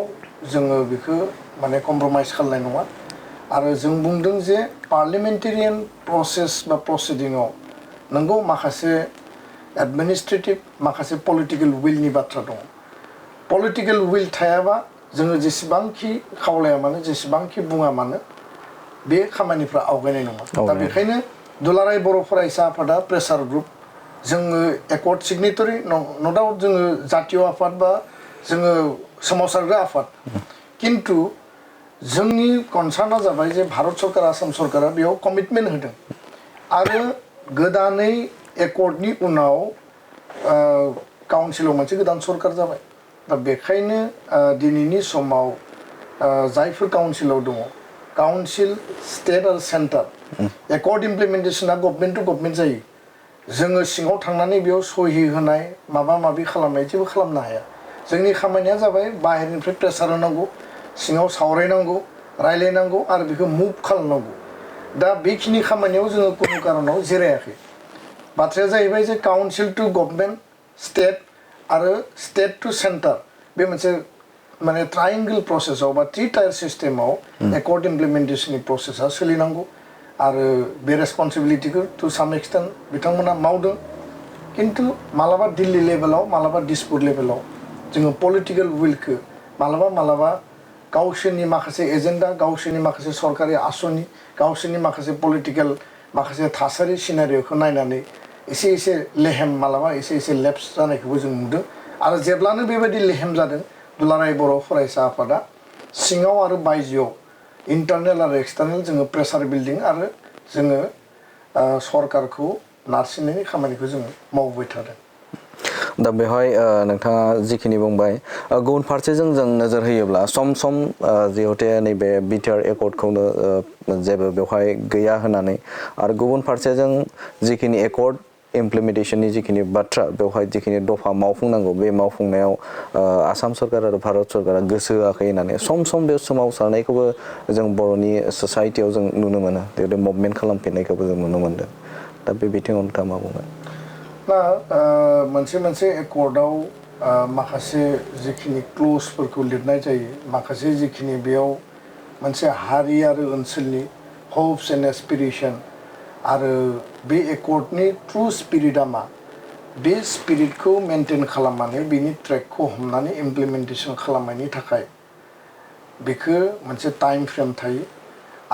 जोङो बेखौ माने कमप्रमाइज खालामनाय नङा आरो जों बुंदों जे पार्लियामेन्टेरियान प्रसेस बा प्रसिडिंआव नंगौ माखासे एडमिनिस्ट्रेटिभ माखासे पलिटिकेल उइलनि बाथ्रा दङ पलिटिकेल उइल थायाबा जोङो जेसेबांखि खावलाया मानो जेसेबांखि बुङा मानो बे खामानिफ्रा आवगायनाय नङा दा बेखायनो दुलाराय बर' फरायसा आफादा प्रेसार ग्रुप जोङो एकर्ड सिगनेटरि न' डाउट जोङो जातीय आफाद बा जोङो सोमावसारग्रा आफाद किन्तु जोंनि कनसार्नआ जाबाय जे भारत सरकार आसाम सरकारा बेयाव कमिटमेन्ट होदों आरो गोदानै एकर्डनि उनाव काउन्सिलाव मोनसे गोदान सरकार जाबाय दा बेखायनो दिनैनि समाव जायफोर काउन्सिलाव दङ काउन्सिल स्टेट आरो सेन्टार एकर्ड इमप्लिमेन्टेशना गभर्नमेन्ट टु गभर्नमेन्ट जायो जोङो सिङाव थांनानै बेयाव सहि होनाय माबा माबि खालामनाय जेबो खालामनो हाया जोंनि खामानिया जाबाय बाहेरनिफ्राय प्रेसार होनांगौ सिङाव सावरायनांगौ रायलायनांगौ आरो बेखौ मुभ खालामनांगौ दा बेखिनि खामानियाव जोङो कुनु कारनाव जिरायाखै बाथ्राया जाहैबाय जे काउन्सिल टु गभर्नमेन्ट स्टेट आरो स्टेट टु सेन्टार बे मोनसे माने ट्रायंगल प्रसेसआव बा 3 टायार सिस्टेमाव एकर्ड इमप्लिमेन्टेशननि प्रसेसा सोलिनांगौ आरो बे रेसपन्सिबिलिटिखौ टु साम एक्सटेन्ट बिथांमोना मावदों किन्तु मालाबा दिल्ली लेभेलाव मालाबा दिसपुर लेभेलाव जोङो पलिटिकेल उइलखौ मालाबा गावसोरनि माखासे एजेन्डा गावसोरनि माखासे सरकारि आसनि गावसोरनि माखासे पलिटिकेल माखासे थासारि सिनारियोखौ नायनानै एसे लेहेम मालाबा एसे लेप्स जानायखौबो जों नुदों आरो जेब्लानो बेबायदि लेहेम जादों दुलाराय बर' फरायसा आफादा सिङाव आरो बायजोआव इन्टारनेल आरो एक्सटारनेल जोङो प्रेसार बिल्डिं आरो जोङो सरकारखौ नारसिननायनि खामानिखौ जोङो मावबाय थादों। दा बेवहाय नोंथाङा जिखिनि बुंबाय गुबुन फारसेजों जों नोजोर होयोब्ला सम सम जिहेतु नैबे बिटिआर एकर्डखौनो जेबो बेवहाय गैया होननानै आरो गुबुन फारसेजों जिखिनि एकर्ड इमप्लिमेन्टेशननि जिखिनि बाथ्रा बेवहाय जिखिनि दफा मावफुंनांगौ बे मावफुंनायाव आसाम सरकार आरो भारत सरकारा गोसो होआखै होननानै सम सम बे सोमावसारनायखौबो जों बर'नि ससाइटियाव जों नुनो मोनो बेबायदि मुभमेन्ट खालामफिननायखौबो जों नुनो मोनदों। दा बे बिथिङाव नोंथाङा मा बुङो? दा मोनसे एकर्डआव माखासे जिखिनि क्ल'जफोरखौ लिरनाय जायो माखासे जिखिनि बेयाव मोनसे हारि आरो ओनसोलनि हप्स एन्ड एसपिरेसन आरो बे एकर्डनि ट्रु स्पिरिटआ मा बे स्पिरिटखौ मेनटेन खालामनानै बेनि ट्रेकखौ हमनानै इमप्लिमेन्टेसन खालामनायनि थाखाय बेखौ मोनसे टाइम फ्रेम थायो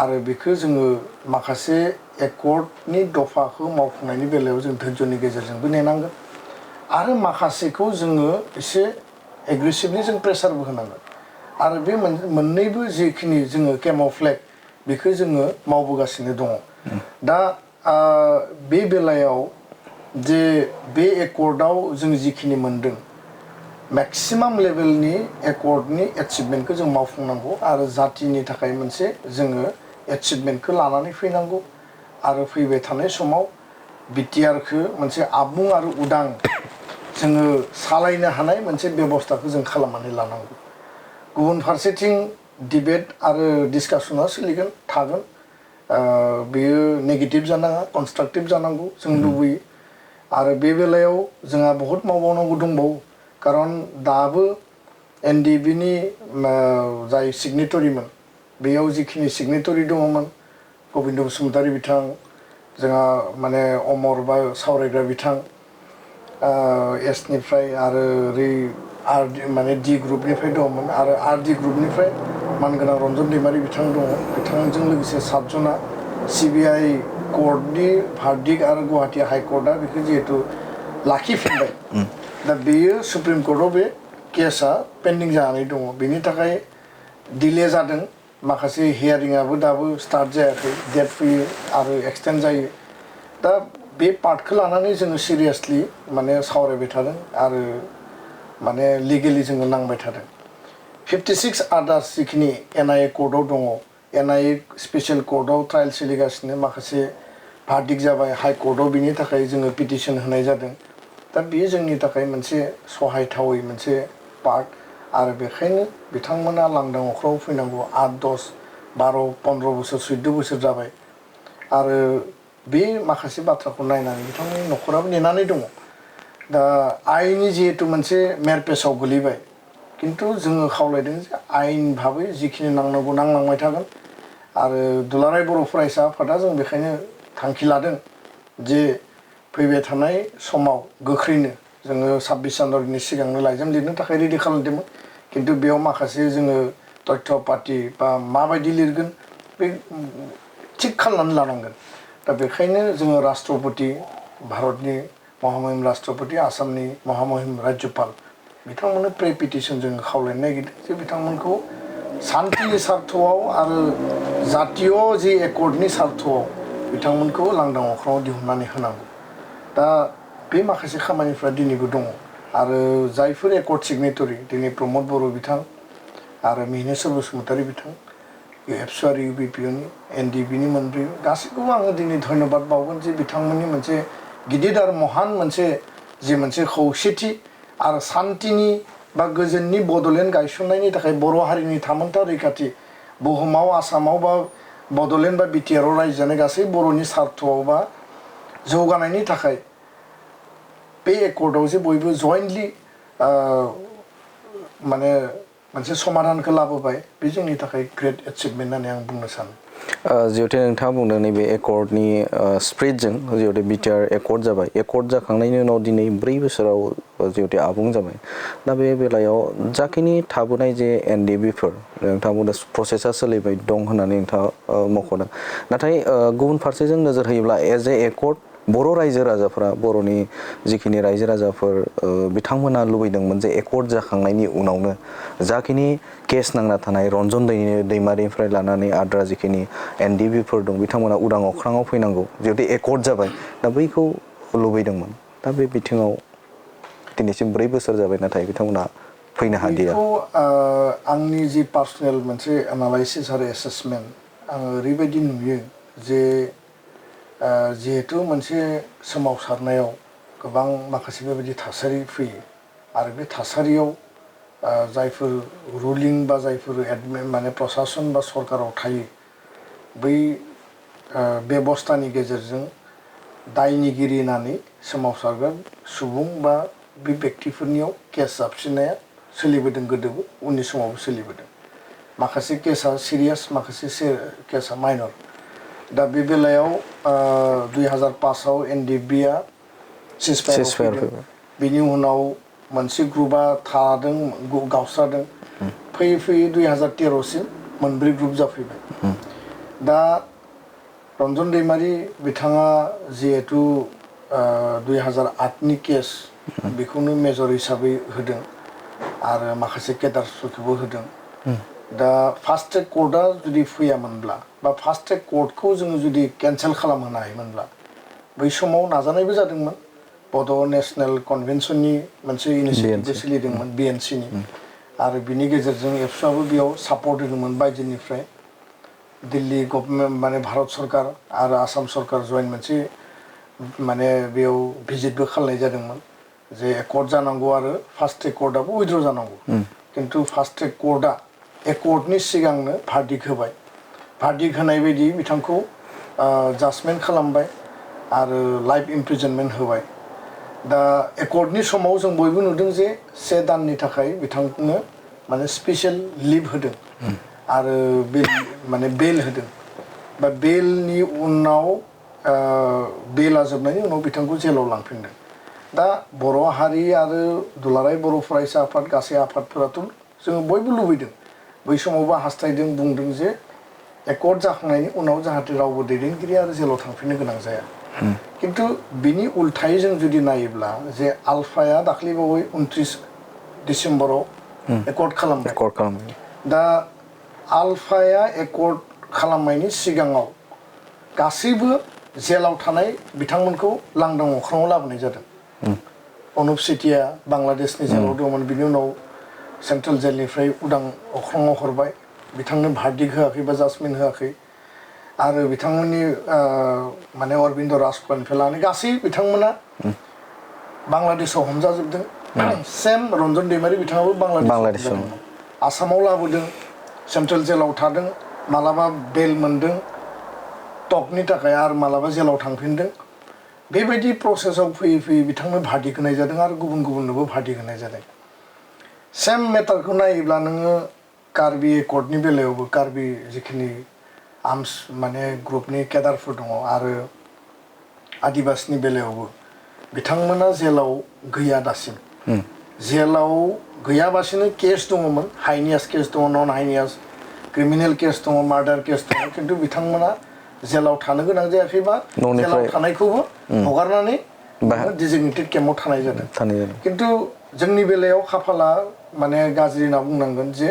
आरो बेखौ जोङो माखासे एकर्डनि दफाखौ मावफुंनायनि बेलायाव जों धैर्यनि गेजेरजोंबो नेनांगोन आरो माखासेखौ जोङो एसे एग्रेसिभलि जों प्रेसारबो होनांगोन आरो बे मोननैबो जिखिनि जोङो केम'फ्लेग बेखौ जोङो मावबोगासिनो दङ। दा बे बेलायाव जे बे एकर्डआव जों जिखिनि मोनदों मेक्सिमाम लेभेलनि एकर्डनि एचिभमेन्टखौ जों मावफुंनांगौ आरो जातिनि थाखाय मोनसे जोङो एचिभमेन्टखौ लानानै फैनांगौ आरो फैबाय थानाय समाव बिटिआरखौ मोनसे आबुं आरो उदां जोङो सालायनो हानाय मोनसे बेबस्थाखौ जों खालामनानै लानांगौ। गुबुन फारसेथिं डिबेट आरो डिसकासना सोलिगोन थागोन बेयो नेगेटिभ जानाङा कनस्ट्राक्टिभ जानांगौ जों लुबैयो आरो बे बेलायाव जोंहा बहुत मावबावनांगौ दंबावो खारन दाबो एनडिबिनि जाय सिगनेटरिमोन बेयाव जिखिनि सिगनेटरि दङमोन गबिन्द बसुमतारी बिथां जोंहा माने अमर बा सावरायग्रा बिथां एसनिफ्राय आरो ओरै माने डि ग्रुपनिफ्राय दङमोन आरो आर डि ग्रुपनिफ्राय मानगोनां रन्जन दैमारि बिथां दङ बिथांजों लोगोसे 7 जना सिबिआइ कर्टनि भार्डिक्ट आरो गुवाहाटि हाइकर्टआ बेखौ जिहेतु लाखिफिनबाय दा बेयो सुप्रिम कर्टआव बे केसआ पेन्डिं जानानै दङ बेनि थाखाय डिले जादों माखासे हियारिंआबो दाबो स्टार्ट जायाखै डेट फैयो आरो एक्सटेन्ड जायो दा बे पार्टखौ लानानै जोङो सिरियासलि माने सावरायबाय थादों आरो माने लिगेलि जोङो नांबाय थादों 56 आदार्स जिखिनि एनआइए कर्टआव दङ एनआइए स्पेसियेल कर्टआव ट्रायल सोलिगासिनो माखासे भार्डिक्ट जाबाय हाइ कर्टआव बिनि थाखाय जोङो पिटिसन होनाय जादों दा बेयो जोंनि थाखाय मोनसे सहायथावै मोनसे पार्ट आरो बेखायनो बिथांमोना लांदां अख्राङाव फैनांगौ 8, 10, 12, 15 बोसोर 14 बोसोर जाबाय आरो बे माखासे बाथ्राखौ नायनानै बिथांमोननि न'खराबो नेनानै दङ दा आइननि जिहेतु मोनसे मेरपेसाव गोलैबाय किन्तु जोङो खावलायदों जे आइन भाबै जिखिनि नांनांगौ नांलांबाय थागोन आरो दुलाराय बर' फरायसा आफादा जों बेखायनो थांखि लादों जे फैबाय थानाय समाव गोख्रैनो जोङो 26 जानुवारिनि सिगांनो लाइजाम लिरनो थाखाय रेडि खालामदोंमोन किन्तु बेयाव माखासे जोङो तथ्य पाति बा माबायदि लिरगोन बे थिग खालामनानै लानांगोन दा बेखायनो जोङो राष्ट्रपति भारतनि महामहिम राष्ट्रपति आसामनि महामहिम राज्यपाल बिथांमोननो प्रे पिटिसन जोङो खावलायनो नागिरदों जे बिथांमोनखौ शान्तिनि सार्थआव आरो जातीय जे एकर्डनि सार्थआव बिथांमोनखौ लांदां अख्राङाव दिहुननानै होनांगौ दा बे माखासे खामानिफ्रा दिनैबो दङ आरो जायफोर एकर्ड सिगनेटरि दिनै प्रमद बर' बिथां आरो मिहिनेश्वर बसुमतारी बिथां एबसु आरो इउबिपिअनि एनडिबिनि मोनब्रै गासैखौबो आङो दिनै धन्यबाद बावगोन जे बिथांमोननि मोनसे गिदिर आरो महान मोनसे खौसेथि आरो शान्तिनि बा गोजोननि बड'लेण्ड गायसननायनि थाखाय बर' हारिनि थामोनथा रैखाथि बुहुमाव आसामाव बा बड'लेण्ड बा बिटिआरआव रायजो जानाय गासै बर'नि सार्थआव बा जौगानायनि थाखाय बे एकर्डआव जे बयबो जयेन्टलि माने मोनसे समाधानखौ लाबोबाय बे जोंनि थाखाय ग्रेट एचिभमेन्ट होननानै आं बुंनो सानो जिहेतु नोंथाङा बुंदों नैबे एकर्डनि स्प्रिटजों जिहेतु बिटिआर एकर्ड जाबाय एकर्ड जाखांनायनि उनाव दिनै 4 बोसोराव जिहेतु आबुं जाबाय दा बे बेलायाव जाखिनि थाबोनाय जे एनडिबिफोर नोंथाङा बुंदों प्रसेसा सोलिबाय दं होननानै नोंथाङा मख'दों नाथाय गुबुन फारसेजों नोजोर होयोब्ला एज ए एकर्ड बर' रायजो राजाफोरा बर'नि जिखिनि रायजो राजाफोर बिथांमोना लुबैदोंमोन जे एकर्ड जाखांनायनि उनावनो जाखिनि केस नांना थानाय रन्जन दैमारिनिफ्राय लानानै आद्रा जिखिनि NDBफोर दं बिथांमोना उदां अख्राङाव फैनांगौ जिहेतु एकर्ड जाबाय दा बैखौ लुबैदोंमोन दा बे बिथिङाव दिनैसिम 4 बोसोर जाबाय नाथाय बिथांमोना फैनो हादिया बेखौ आंनि जि पार्सनेल मोनसे एनालाइसिस आरो एसेसमेन्ट आङो ओरैबायदि नुयो जे जिहेतु मोनसे सोमावसारनायाव गोबां माखासे बेबायदि थासारि फैयो आरो बे थासारियाव जायफोर रुलिं बा जायफोर माने प्रसासन बा सरकाराव थायो बै बेबस्थानि गेजेरजों दायनिगिरि होननानै सोमावसारग्रा सुबुं बा बे बेक्तिफोरनियाव केस जाबसिननाया सोलिबोदों गोदोबो उननि समावबो सोलिबोदों माखासे केसा सिरियास माखासे केसा माइनर दा बे बेलायाव 2005 आव NDBआ सिजफायाराव फैदों बेनि उनाव मोनसे ग्रुपआ थादों गावस्रादों फैयै फैयै 2013 सिम मोनब्रै ग्रुप जाफैबाय दा रन्जन दैमारि बिथाङा जिहेतु 2008 नि केस बेखौनो मेजर हिसाबै होदों आरो माखासे केडार्सफोरखौबो होदों दा फास्ट ट्रेक कर्टआ जुदि फैयामोनब्ला बा फास्ट ट्रेक कर्टखौ जोङो जुदि केन्सेल खालामहोनो हायोमोनब्ला बै समाव नाजानायबो जादोंमोन बड' नेशनेल कनभेन्सननि मोनसे इनिसियेटिभबो सोलिदोंमोन BNCनि आरो बिनि गेजेरजों एबसुआबो बेयाव सापर्ट होदोंमोन बायजोनिफ्राय दिल्ली गभर्नमेन्ट माने भारत सरकार आरो आसाम सरकार जयेन्ट मोनसे माने बेयाव भिजिटबो खालामनाय जादोंमोन जे एकर्ड जानांगौ आरो फास्ट ट्रेक कर्टआबो उइथड्र जानांगौ किन्तु फास्ट ट्रेक कर्टआ एकर्डनि सिगांनो भार्डिक्ट होबाय भार्डिक्ट होनाय बायदि बिथांखौ जाजमेन्ट खालामबाय आरो लाइफ इमप्रिजनमेन्ट होबाय दा एकर्डनि समाव जों बयबो नुदों जे 1 दाननि थाखाय बिथांनो माने स्पेसियेल लिभ होदों आरो बे माने बेल होदों बा बेलनि उनाव बेला जोबनायनि उनाव बिथांखौ जेलाव लांफिनदों दा बर' हारि आरो दुलाराय बर' फरायसा आफाद गासै आफादफोराथ' जोङो बयबो लुबैदों बै समावबो हास्थायदों बुंदों जे एकर्ड जाखांनायनि उनाव जाहाथे रावबो दैदेनगिरि आरो जेलाव थांफिननो गोनां जाया किन्तु बिनि उल्थायै जों जुदि नायोब्ला जे आलफाया दाख्लैबावै 29 डिसेम्बराव एकर्ड खालामबाय दा आलफाया एकर्ड खालामनायनि सिगाङाव गासैबो जेलाव थानाय बिथांमोनखौ लांदां अख्राङाव लाबोनाय जादों अनुप सेतिया बांलादेशनि जेलाव दंमोन बिनि उनाव सेन्ट्रेल जेलनिफ्राय उदां अख्राङाव हरबाय बिथांनो भार्डिक्ट होआखै बा जाजमेन्ट होआखै आरो बिथांमोननि माने अरबिन्द राजखननिफ्राय लानानै गासै बिथांमोना बांलादेशआव हमजाजोबदों सेम रन्जन दैमारि बिथाङाबो बांलादेशआव हमजादोंमोन आसामाव लाबोदों सेन्ट्रेल जेलाव थादों मालाबा बेल मोन्दों टकनि थाखाय आरो मालाबा जेलाव थांफिनदों बेबायदि प्रसेसआव फैयै फैयै बिथांनो भार्डिक्ट होनाय जादों आरो गुबुन गुबुननोबो भार्डिक्ट होनाय जादों सेम मेटारखौ नायोब्ला नोङो कार्बि एकर्डनि बेलायावबो कार्बि जिखिनि आर्मस माने ग्रुपनि केडारफोर दङ आरो आदिबासिनि बेलायावबो बिथांमोना जेलाव गैया दासिम जेलाव गैयाबासिनो केस दङमोन हाइनियास केस दङ नन हाइनियास क्रिमिनेल केस दङ मार्डार केस दङ किन्तु बिथांमोना जेलाव थानो गोनां जायाखैबा जेलाव थानायखौबो हगारनानै डिजिगनेटेड केम्पआव थानाय जादों किन्तु जोंनि बेलायाव खाफाला माने गाज्रि होनना बुंनांगोन जे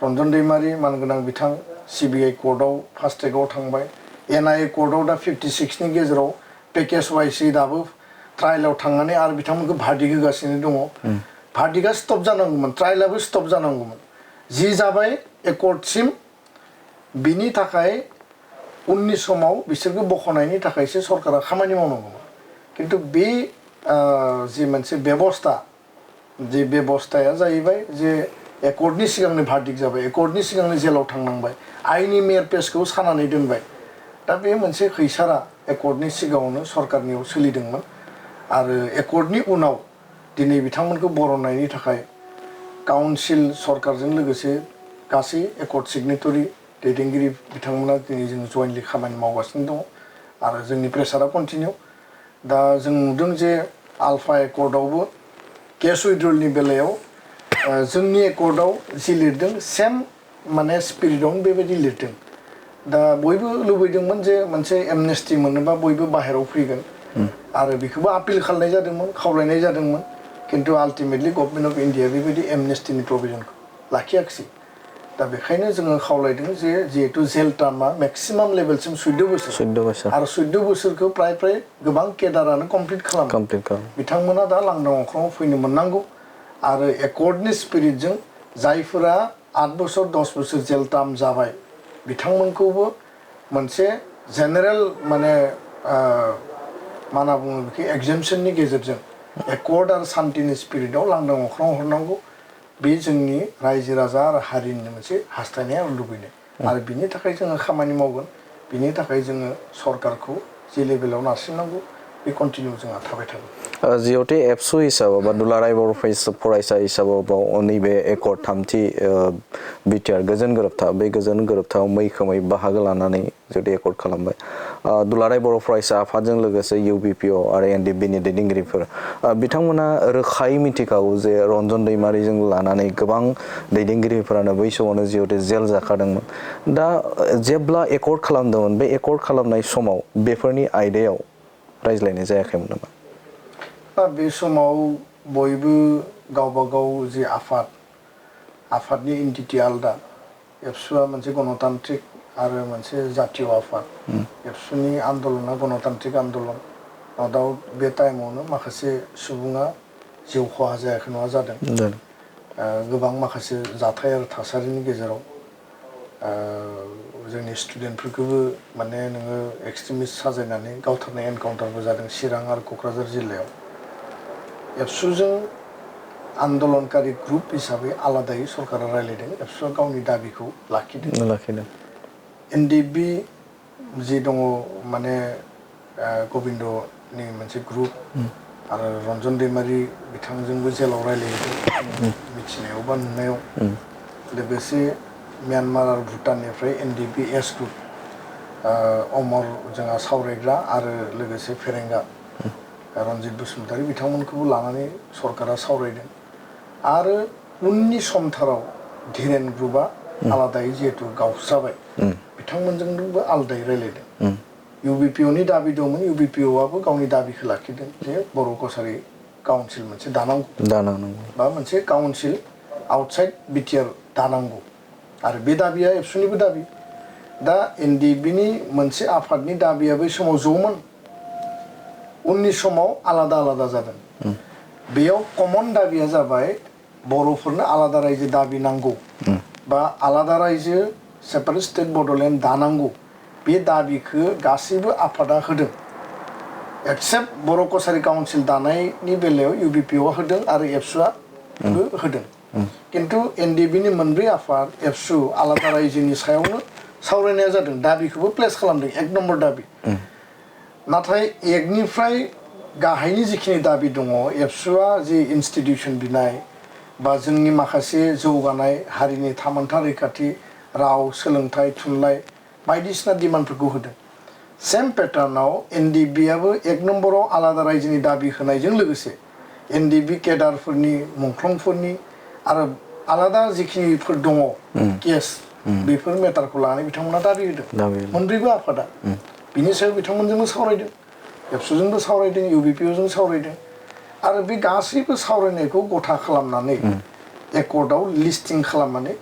रन्जन दैमारि मानगोनां बिथां CBI कर्टआव फास्ट ट्रेकआव थांबाय NIA कर्टआव दा 56 नि गेजेराव पेकेज वाइसै दाबो ट्रायलाव थांनानै आरो बिथांमोनखौ भार्डिक्ट होगासिनो दङ भार्डिक्टआ स्टप जानांगौमोन ट्रायलाबो स्टप जानांगौमोन जि जाबाय एकर्डसिम बिनि थाखाय उननि समाव बिसोरखौ बख'नायनि थाखायसो सरकारा खामानि मावनांगौमोन किन्तु बे जि मोनसे बेबस्था जे बेबस्थाया जाहैबाय जे एकर्डनि सिगांनो भार्डिक्ट जाबाय एकर्डनि सिगांनो जेलाव थांनांबाय आइनि मेयर पेजखौ सानानै दोनबाय दा बे मोनसे खैसारा एकर्डनि सिगाङावनो सरकारनियाव सोलिदोंमोन आरो एकर्डनि उनाव दिनै बिथांमोनखौ बरननायनि थाखाय काउन्सिल सरकारजों लोगोसे गासै एकर्ड सिगनेटरि दैदेनगिरि बिथांमोना दिनै जों जयेन्टलि खामानि मावगासिनो दङ आरो जोंनि प्रेसारा कन्टिनिउ दा जों नुदों जे आलफा एकर्डआवबो केस उइड्रलनि बेलायाव जोंनि एकर्डआव जि लिरदों सेम माने स्पिरिटआवनो बेबायदि लिरदों दा बयबो लुबैदोंमोन जे मोनसे एमनेस्टि मोनोबा बयबो बाहेरायाव फैगोन आरो बेखौबो आपिल खालामनाय जादोंमोन खावलायनाय जादोंमोन खिन्थु आल्टिमेटलि गभर्नमेन्ट अफ इन्डिया बेबायदि एमनेस्टिनि प्रभिजनखौ लाखियाखिसै दा बेखायनो जोङो खावलायदों जे जिहेतु जेल टार्मा मेक्सिमाम लेभेलसिम 14 बोसोर आरो 14 बोसोरखौ प्राय गोबां केडारानो कमप्लिट खालामो बिथांमोना दा लांदां अख्राङाव फैनो मोननांगौ आरो एकर्डनि स्पिरिटजों जायफोरा 8 बोसोर 10 बोसोर जेल टार्म जाबाय बिथांमोनखौबो मोनसे जेनेरेल माने मा होनना बुङो बेखौ एगजेम्पसननि गेजेरजों एकर्ड आरो शान्तिनि स्पिरिटआव लांदां अख्राङाव हरनांगौ बे जोंनि रायजो राजा आरो हारिनि मोनसे हास्थायनाय आरो लुबैनाय आरो बिनि थाखाय जोङो खामानि मावगोन बिनि थाखाय जोङो सरकारखौ जे लेभेलाव नारसिननांगौ बे कन्टिनिउ जोंहा थाबाय थागोन जिहेतु एबसु हिसाबाव बा दुलाराय बर' फरायसा हिसाबाव नैबे एकर्ड थामथि बिटिआर गोजोन गोरोबथा बे गोजोन गोरोबथायाव मैखोमै बाहागो लानानै जुदि एकर्ड खालामबाय दुलाराय बर' फरायसा आफादजों लोगोसे इउबिपिअ आरो एनडिएफबिनि दैदेनगिरिफोर बिथांमोना रोखायै मिथिखागौ जे रन्जन दैमारिजों लानानै गोबां दैदेनगिरिफोरानो बै समावनो जिहेतु जेल जाखादोंमोन दा जेब्ला एकर्ड खालामदोंमोन बे एकर्ड खालामनाय समाव बेफोरनि आयदायाव रायज्लायनाय जायाखैमोन नामा दा बे समाव बयबो गावबा गाव जि आफादनि एन्टिटि आलदा एबसुआ मोनसे गणतान्त्रिक आरो मोनसे जातीय आफाद एबसुनि आन्दलना गणतान्त्रिक आन्दलन दाउ बे टाइमावनो माखासे सुबुङा जिउ खहा जायाखै नङा जादों गोबां माखासे जाथाय आरो थासारिनि गेजेराव जोंनि स्टुडेन्टफोरखौबो माने नोङो एक्सट्रिमिस्ट साजायनानै गावथारनाय एनकाउन्टारबो जादों चिरां आरो क'क्राझार जिल्लायाव एबसुजों आन्दलनकारि ग्रुप हिसाबै आलादायै सरकारा रायज्लायदों एबसुआ गावनि दाबिखौ लाखिदों एनडिएफबि जि दङ माने गबिन्दनि मोनसे ग्रुप आरो रन्जन दैमारि बिथांजोंबो जेलाव रायज्लायदों मिथिनायाव बा नुनायाव लोगोसे म्यानमार आरो भुटाननिफ्राय एनडिएफबि एस ग्रुप अमर जोंहा सावरायग्रा आरो लोगोसे फेरेंगा रन्जित बसुमतारी बिथांमोनखौबो लानानै सरकारा सावरायदों आरो उननि समथाराव धीरेन ग्रुपआ आलादायै जिहेतु गावस्राबाय बिथांमोनजोंबो आलादायै रायज्लायदों इउबिपिअनि दाबि दंमोन इउबिपिअआबो गावनि दाबिखौ लाखिदों जे बर' कसारि काउन्सिल मोनसे दानांगौ बा मोनसे काउन्सिल आउटसाइड बिटिआर दानांगौ आरो बे दाबिया एबसुनिबो दाबि दा एनडिएफबिनि मोनसे आफादनि दाबिया बै समाव ज'मोन उननि समाव आलादा आलादा जादों बेयाव कमन दाबिया जाबाय बर'फोरनो आलादा रायजो दाबि नांगौ बा आलादा रायजो सेपारेट स्टेट बड'लेण्ड दानांगौ बे दाबिखौ गासैबो आफादा होदों एक्सेप्ट बर' कसारि काउन्सिल दानायनि बेलायाव इउबिपिअआ होदों आरो एबसुआबो होदों किन्तु एनडिएफबिनि मोनब्रै आफाद एबसु आलादा रायजोनि सायावनो सावरायनाया जादों दाबिखौबो प्लेस खालामदों 1 नम्बर दाबि नाथाय एकनिफ्राय गाहायनि जिखिनि दाबि दङ एबसुआ जि इनस्टिटिउसन बिनाय बा जोंनि माखासे जौगानाय हारिनि थामोनथा रैखाथि राव सोलोंथाइ थुनलाइ बायदिसिना डिमान्डफोरखौ होदों सेम पेटार्नाव एनडिएफबिआबो 1 नम्बराव आलादा रायजोनि दाबि होनायजों लोगोसे एनडिएफबि केडारफोरनि मुंख्लंफोरनि आरो आलादा जिखिनिफोर दङ केस बेफोर मेटारखौ लानानै बिथांमोना दाबि होदों मोनब्रैबो आफादा बिनि सायाव बिथांमोनजोंबो सावरायदों एबसुजोंबो सावरायदों इउबिपिअजों सावरायदों आरो बे गासैबो सावरायनायखौ गथा खालामनानै एकर्डआव लिस्टिं खालामनानै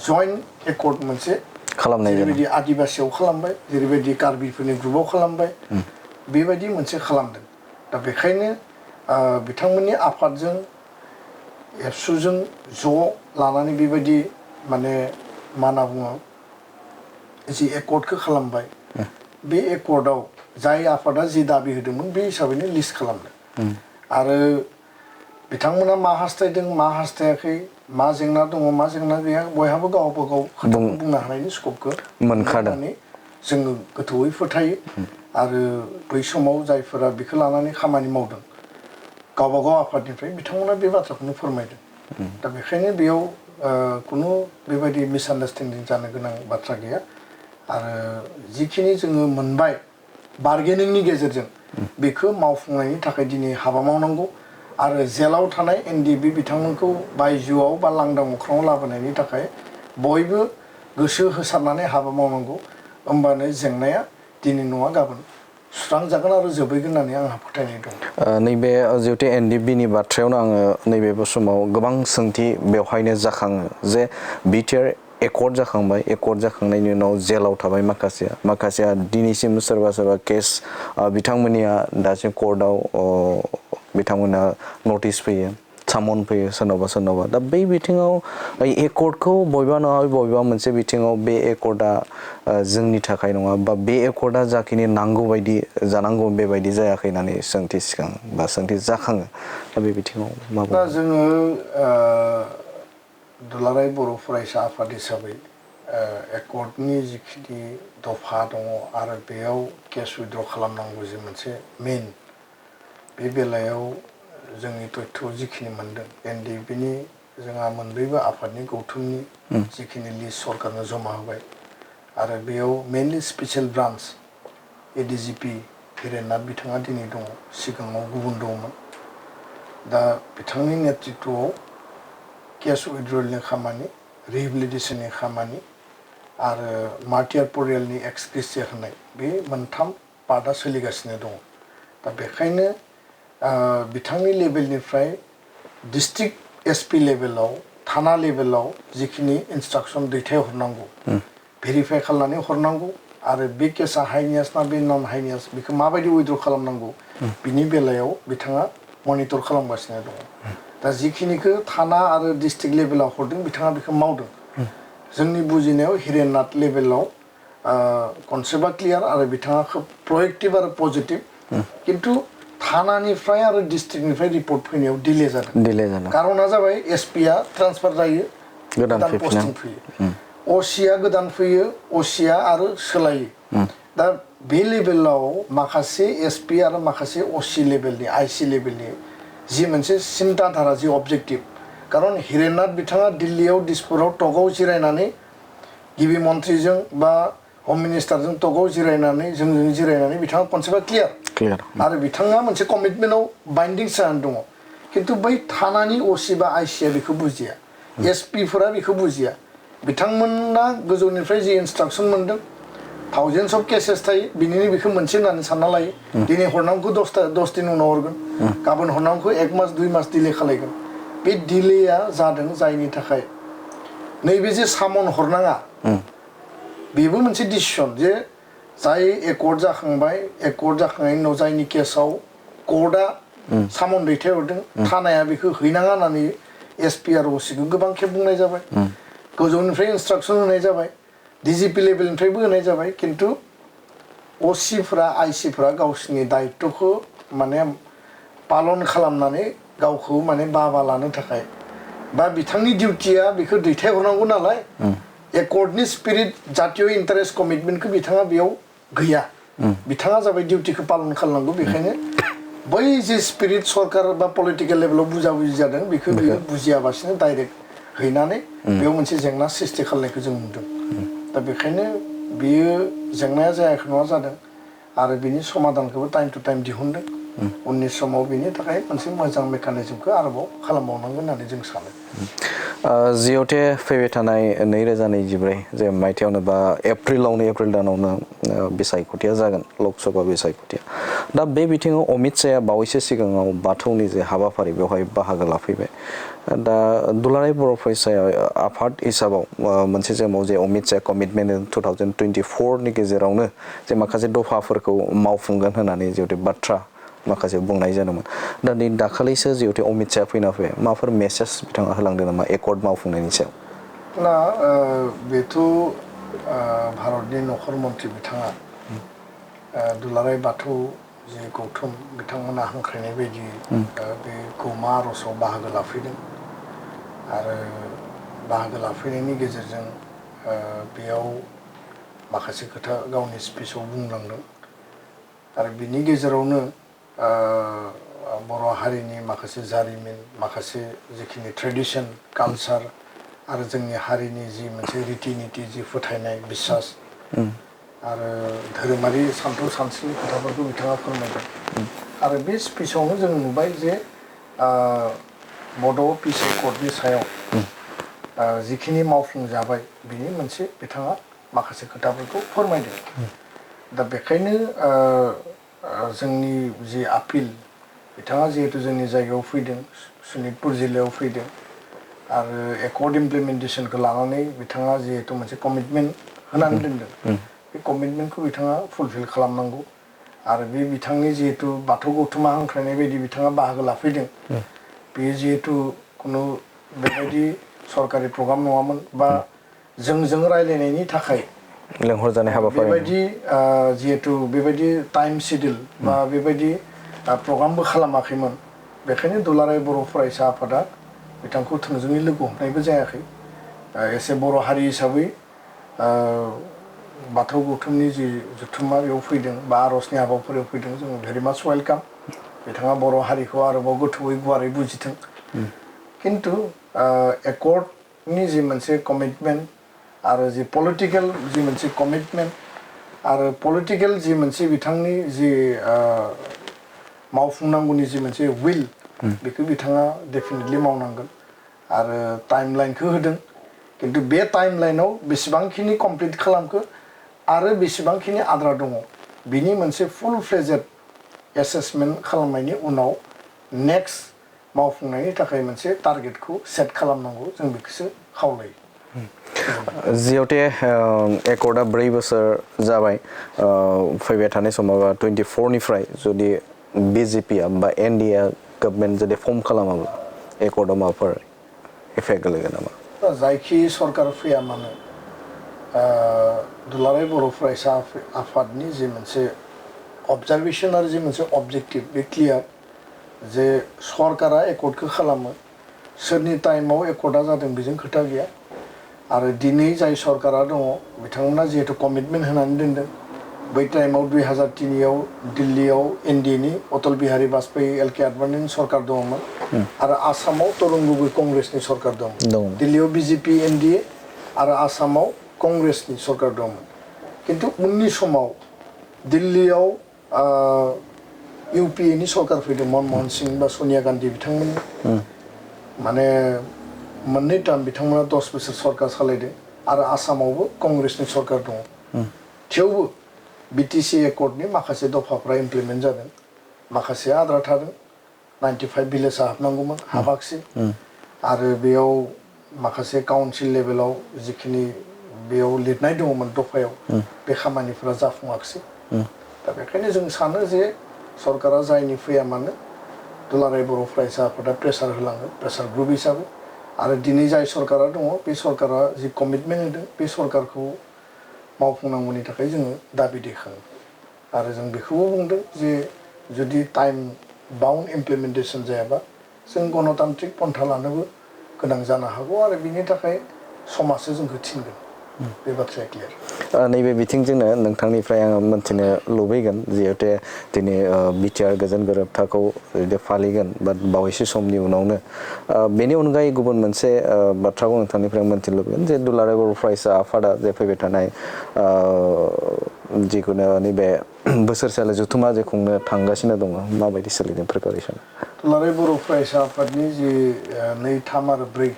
जइन्ट एकर्ड मोनसे खालामनाय जेरैबायदि आदिबासियाव खालामबाय जेरैबायदि कार्बिफोरनि ग्रुपआव खालामबाय बेबायदि मोनसे खालामदों दा बेखायनो बिथांमोननि आफादजों एबसुजों ज' लानानै बेबायदि माने मा होनना बुङो जि एकर्डखौ खालामबाय बे एकर्डआव जाय आफादा जि दाबि होदोंमोन बे हिसाबैनो लिस्ट खालामदों आरो बिथांमोना मा हास्थायदों मा हास्थायाखै मा जेंना दङ मा जेंना गैया बयहाबो गावबा गाव खोथाखौ बुंनो हानायनि स्कपखौ मोनखानानै जोङो गोथौयै फोथायो आरो बै समाव जायफोरा बेखौ लानानै खामानि मावदों गावबा गाव आफादनिफ्राय बिथांमोना बे बाथ्राखौनो फोरमायदों दा बेखायनो बेयाव खुनु बेबायदि मिसआन्डारस्टेन्डिं जानो गोनां बाथ्रा गैया आरो जिखिनि जोङो मोनबाय बार्गेनिंनि गेजेरजों बेखौ मावफुंनायनि थाखाय दिनै हाबा मावनांगौ आरो जेलाव थानाय एनडिएफबि बिथांमोनखौ बायजोआव बा लांदां अख्राङाव लाबोनायनि थाखाय बयबो गोसो होसारनानै हाबा मावनांगौ होमबानो जेंनाया दिनै नङा गाबोन सुस्रांजागोन आरो जोबहैगोन होननानै आंहा फोथायनाय दं। नैबे जिहेतु एनडिपिनि बाथ्रायावनो आङो नैबे समाव गोबां सोंथि बेवहायनो जाखाङो जे बिटिआर एकर्ड जाखांबाय, एकर्ड जाखांनायनि उनाव जेलाव थाबाय माखासेया दिनैसिम सोरबा सोरबा केस बिथांमोननिया दासिम कर्टआव बिथांमोना नटिस फैयो, सामन फैयो सोरनावबा दा बै बिथिङाव एकर्डखौ बबेबा नङा बबेबा मोनसे बिथिङाव बे एकर्डआ जोंनि थाखाय नङा बा बे एकर्डआ जाखिनि नांगौ बायदि जानांगौ बेबायदि जायाखै होननानै सोंथि सिखाङो बा सोंथि जाखाङो। दा बे बिथिङाव मा बुंनो? दा जोङो दुलाराय बर' फरायसा आफाद हिसाबै एकर्डनि जिखिनि दफा दङ आरो बेयाव केस उइथड्र खालामनांगौ जे मोनसे मेइन बे बेलायाव जोंनि तथ्य जिखिनि मोनदों एनडिपिनि जोंहा मोनब्रैबो आफादनि गौथुमनि जिखिनि लिस्ट सरकारनो जमा होबाय आरो बेयाव मेइनलि स्पेसियेल ब्रान्च एडिजिपि हिरेननाथ बिथाङा दिनै दङ, सिगाङाव गुबुन दङमोन। दा बिथांनि नेतृत्वआव केस उइथड्रलनि खामानि, रिहेबिलिटेसननि खामानि आरो मार्टियार परियालनि एक्सग्रेसिया होनाय बे मोनथाम पार्टआ सोलिगासिनो दङ। दा बेखायनो बिथांनि लेभेलनिफ्राय डिस्ट्रिक्ट एसपि लेभेलाव, थाना लेभेलाव जिखिनि इन्सट्राक्सन दैथायहरनांगौ, भेरिफाइ खालामनानै हरनांगौ आरो बे केसा हाइनियास ना बे नन हाइनियास बेखौ माबायदि उइथड्र खालामनांगौ बिनि बेलायाव बिथाङा मनिटर खालामगासिनो दङ। दा जिखिनिखौ थाना आरो डिस्ट्रिक्ट लेभेलाव हरदों बिथाङा बेखौ मावदों। जोंनि बुजिनायाव हिरेननाथ लेभेलाव कनसेप्टआ क्लियार आरो बिथाङा खोब प्रएक्टिभ आरो पजिटिभ, खिन्थु थानानिफ्राय आरो डिस्ट्रिक्टनिफ्राय रिपर्ट फैनायाव डिले जादों। कारना जाबाय एसपिआ ट्रान्सफार जायो, गोदान पस्टिं फैयो, असिआ गोदान फैयो, असिआ आरो सोलायो। दा बे लेभेलाव माखासे एसपि आरो माखासे असि लेभेलनि आइसि लेभेलनि जि मोनसे सिन्ता धारा जि अबजेक्टिभ, कारन हिरेननाथ बिथाङा दिल्लीयाव दिसपुराव टकआव जिरायनानै गिबि मन्थ्रिजों बा हम मिनिस्टारजों टकआव जिरायनानै जोंजों जिरायनानै बिथाङा कनसेप्टआ क्लियार आरो बिथाङा मोनसे कमिटमेन्टआव बाइन्डिं जानानै दङ। खिन्थु बै थानानि असि बा आइसिआ बेखौ बुजिया, एसपिफोरा बेखौ बुजिया। बिथांमोना गोजौनिफ्राय जि इन्सट्राक्सन मोनदों, थाउजेन्डस अफ केसेस थायो, बिनिनो बेखौ मोनसे होननानै सानना लायो। दिनै हरनांगौ 10 दिन उनाव हरगोन, गाबोन हरनांगौ 1 मास 2 मास डिले खालायगोन। बे डिलेया जादों जायनि थाखाय नैबे जे सामन हरनाङा बेबो मोनसे डिसिसन जे जाय एकर्ड जाखांबाय, एकर्ड जाखांनायनि उनाव जायनि केसाव कर्टआ सामन दैथायहरदों, थानाया बेखौ हैनाङा होननानै एसपि आरो असिखौ गोबां खेब बुंनाय जाबाय, गोजौनिफ्राय इन्सट्राक्सन होनाय जाबाय, डिजिपि लेभेलनिफ्रायबो होनाय जाबाय, खिन्थु असिफ्रा आइसिफ्रा गावसिनि दायित्वखौ माने पालन खालामनानै गावखौ माने बाबा लानो थाखाय बा बिथांनि डिउटिया बेखौ दैथायहरनांगौ नालाय एकर्डनि स्पिरिट जातीय इन्टारेस्ट कमिटमेन्टखौ बिथाङा बेयाव गैया। बिथाङा जाबाय डिउटिखौ पालन खालामनांगौ, बेखायनो बै जे स्पिरिट सरकार बा पलिटिकेल लेभेलाव बुजाबुजि जादों बेखौ बियो बुजियाबासिनो डाइरेक्ट हैनानै बेयाव मोनसे जेंना सृष्टि खालामनायखौ जों नुदों। दा बेखायनो बियो जेंनाया जायाखै नङा जादों आरो बिनि समाधानखौबो टाइम टु टाइम दिहुनदों। उननि समाव बिनि थाखाय मोनसे मोजां मेकानिजमखौ आरोबाव खालामबावनांगोन होननानै जों सानो। जिअटे फैबाय थानाय 2024 जे मायथाइयावनो बा एप्रिल दानावनो बिसायख'थिया जागोन, लकसभा बिसायख'थिया। दा बे बिथिङाव अमित शाहआ बावैसो सिगाङाव बाथौनि जे हाबाफारि बेवहाय बाहागो लाफैबाय। दा दुलाराय बर' फरायसा आफाद हिसाबाव मोनसे समाव जे अमित शाह कमिटमेन्ट 2024 नि गेजेरावनो जे माखासे दफाफोरखौ मावफुंगोन होननानै जिहेतु बाथ्रा माखासे बुंनाय जादोंमोन। दा नै दाखालिसो जिहेतु अमित शाह फैना फैबाय, माबाफोर मेसेज बिथाङा होलांदों नामा एकर्ड मावफुंनायनि सायाव? ना बेथ' भारतनि नखर मन्त्रि बिथाङा दुलाराय बाथौ जे गौथुम बिथांमोना हांख्रायनाय बायदि बे गौमा आर'जआव बाहागो लाफैदों आरो बाहागो लाफैनायनि गेजेरजों बेयाव माखासे खोथा गावनि स्पिचआव बुंलांदों आरो बिनि गेजेरावनो बर' हारिनि माखासे जारिमिन, माखासे जिखिनि ट्रेडिसन, कालचार आरो जोंनि हारिनि जि मोनसे रिति निति जि फोथायनाय बिसास आरो धोरोमारि सानथौ सानस्रिनि खोथाफोरखौ बिथाङा फोरमायदों। आरो बे स्पिचआवनो जों नुबाय जे बड' पिस एकर्डनि सायाव जिखिनि मावफुंजाबाय बिनि मोनसे बिथाङा माखासे खोथाफोरखौ फोरमायदों। दा बेखायनो जोंनि जि आपिल बिथाङा जिहेतु जोंनि जायगायाव फैदों सनितपुर जिल्लायाव फैदों आरो एकर्ड इमप्लिमेन्टेसनखौ लानानै बिथाङा जिहेतु मोनसे कमिटमेन्ट होनानै दोनदों बे कमिटमेन्टखौ बिथाङा फुलफिल खालामनांगौ आरो बे बिथांनि जिहेतु बाथौ गौथुमा हांख्रायनाय बायदि बिथाङा बाहागो लाफैदों बेयो जिहेतु खुनु बेबायदि सरकारि प्रग्राम नङामोन बा जोंजों रायलायनायनि थाखाय लेंहरजानाय हाबाफारि बेबायदि जिहेतु बेबायदि टाइम शेड्युल बा बेबायदि प्रग्रामबो खालामाखैमोन बेखायनो दुलाराय बर' फरायसा आफादा बिथांखौ थोंजोङै लोगो हमनायबो जायाखै एसे बर' हारि हिसाबै बाथौ गौथुमनि जि जथुम्मा बेयाव फैदों बा आर'जनि हाबाफारियाव फैदों जों भेरि माच वेलकाम बिथाङा बर' हारिखौ आरोबाव गोथौयै गुवारै बुजिथों खिन्थु एकर्डनि जि मोनसे कमिटमेन्ट आरो जि पलिटिकेल जि मोनसे कमिटमेन्ट आरो पलिटिकेल जि मोनसे बिथांनि जि मावफुंनांगौनि जि मोनसे विल बेखौ बिथाङा डेफिनेटलि मावनांगोन आरो टाइमलाइनखौ होदों खिन्थु बे टाइमलाइनाव बेसेबांखिनि कमप्लिट खालामखो आरो बेसेबांखिनि आद्रा दङ बिनि मोनसे फुल फ्लेजेड एसेसमेन्ट खालामनायनि उनाव नेक्स्ट मावफुंनायनि थाखाय मोनसे टारगेटखौ सेट खालामनांगौ जों बेखौसो खावलायो जिहेते एकर्डआ 4 बोसोर जाबाय फैबाय थानाय समाव 24निफ्राय जुदि बिजेपिआ बा एनडिए गभर्नमेन्ट जुदि फर्म खालामाब्ला एकर्डआव माबाफोर इफेक्ट गोलैगोन नामा जायखि सरकार फैया मानो दुलाराय बर' फरायसा आफादनि जि मोनसे अबजारभेसन आरो जि मोनसे अबजेक्टिभ बे क्लियार जे सरकारा एकर्डखौ खालामो सोरनि टाइमाव एकर्डआ जादों बेजों खोथा गैया आरो दिनै जाय सरकारा दङ बिथांमोना जिहेतु कमिटमेन्ट होनानै दोनदों बै टाइमाव 2003आव दिल्लीयाव एनडिएनि अटल बिहारी बाजपेयी एलके आडवाणीनि सरकार दङमोन आरो आसामाव तरुण गगৈ कंग्रेसनि सरकार दंमोन दिल्लीयाव बिजेपि एनडिए आरो आसामाव कंग्रेसनि सरकार दंमोन खिन्थु उननि समाव दिल्लीयाव इउपिएनि सरकार फैदों मनमोहन सिंह बा सनिया गान्धी बिथांमोननि माने मोननै टार्म बिथांमोना 10 बोसोर सरकार सालायदों आरो आसामावबो कंग्रेसनि सरकार दङ थेवबो बिटिसि एकर्डनि माखासे दफाफ्रा इमप्लिमेन्ट जादों माखासे आद्रा थादों 95 भिलेजआ हाबनांगौमोन हाबाखिसै आरो बेयाव माखासे काउन्सिल लेभेलाव जिखिनि बेयाव लिरनाय दङमोन दफायाव बे खामानिफोरा जाफुङाखिसै दा बेखायनो जों सानो जे सरकारा जायनि फैया मानो दुलाराय बर' फरायसा आफादा प्रेसार होलाङो प्रेसार ग्रुप हिसाबै आरो दिनै जाय सरकारा दङ बे सरकारा जि कमिटमेन्ट होदों बे सरकारखौ मावफुंनांगौनि थाखाय जोङो दाबि दैखाङो आरो जों बेखौबो बुंदों जे जुदि टाइम बाउन्ड इमप्लिमेन्टेसन जायाबा जों गणतान्त्रिक पन्था लानोबो गोनां जानो हागौ आरो बिनि थाखाय समाजो जोंखौ थिनगोन बे बाथ्राया क्लियार नैबे बिथिंजोंनो नोंथांनिफ्राय आङो मोनथिनो लुबैगोन जिहेतु दिनै बिटिआर गोजोन गोरोबथाखौ जुदि फालिगोन बा बावैसो समनि उनावनो बेनि अनगायै गुबुन मोनसे बाथ्राखौ नोंथांनिफ्राय मोनथिनो लुबैगोन जे दुलाराय बर' फरायसा आफादा जे फैबाय थानाय जिखुनु नैबे बोसोरसालि जथुमा जे खुंनो थांगासिनो दङ माबायदि सोलिदों प्रिपारेसन दुलाराय बर' फरायसा आफादनि जि 2, 3 आरो 4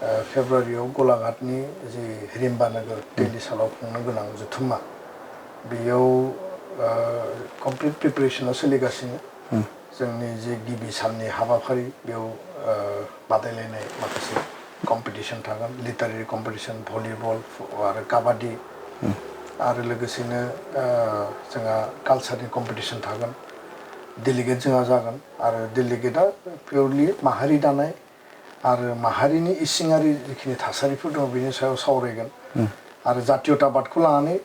फेब्रुवारियाव गलाघाटनि जि हिरिम्बा नोगोर दिल्ली सालाव खुंनो गोनां जथुम्मा बेयाव कमप्लिट प्रिपारेसना सोलिगासिनो जोंनि जि गिबि साननि हाबाफारि बेयाव बादायलायनाय माखासे कम्पिटिसन थागोन लिटारेरि कम्पिटिसन भलिबल आरो काबादि आरो लोगोसेनो जोंहा कालचारनि कम्पिटिसन थागोन डेलिगेट जोंहा जागोन आरो डेलिगेटआ पियरलि माहारि दानाय आरो माहारिनि इसिङारि जिखिनि थासारिफोर दङ बेनि सायाव सावरायगोन आरो जातीयताबादखौ लानानै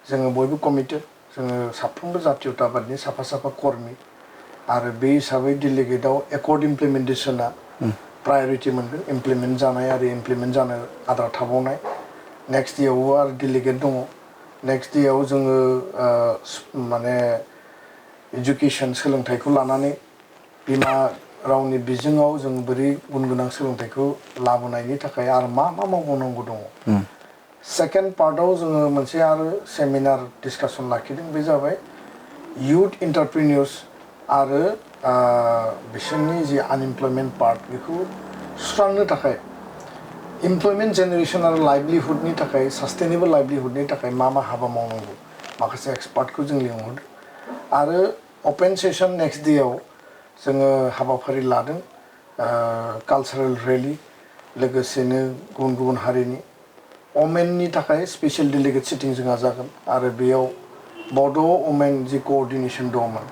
जोङो बयबो कमिटेड जोङो साफ्रोमबो जातीयताबादनि साफा साफा कर्मि आरो बे हिसाबै डेलिगेटआव एकर्ड इमप्लिमेन्टेसना प्रायरिटि मोनगोन इमप्लिमेन्ट जानाय आरो इमप्लिमेन्ट जानो आद्रा थाबावनाय नेक्स्ट डेआवबो आरो डेलिगेट दङ नेक्स्ट डेआव जोङो माने एजुकेसन सोलोंथाइखौ लानानै बिमा रावनि बिजोङाव जों बोरै गुन गोनां सोलोंथाइखौ लाबोनायनि थाखाय आरो मा मा मावबावनांगौ दङ सेकेन्ड पार्टआव जोङो मोनसे आरो सेमिनार डिसकासन लाखिदों बे जाबाय इयुथ एन्टारप्रिनियर्स आरो बिसोरनि जि आनइमप्लयमेन्ट पार्ट बेखौ सुस्रांनो थाखाय इमप्लयमेन्ट जेनेरेसन आरो लाइभलिहुडनि थाखाय सास्टेनेबल लाइभलिहुडनि थाखाय मा मा हाबा मावनांगौ माखासे एक्सपार्टखौ जों लिंहरदों आरो अपेन सेसन नेक्स्ट डेआव जोङो हाबाफारि लादों कालचारेल रेलि लोगोसेनो गुबुन गुबुन हारिनि वमेननि थाखाय स्पेशल डेलिगेट सिटिं जोंहा जागोन आरो बेयाव बड' वमेन जि कोअर्डिनेशन दंमोन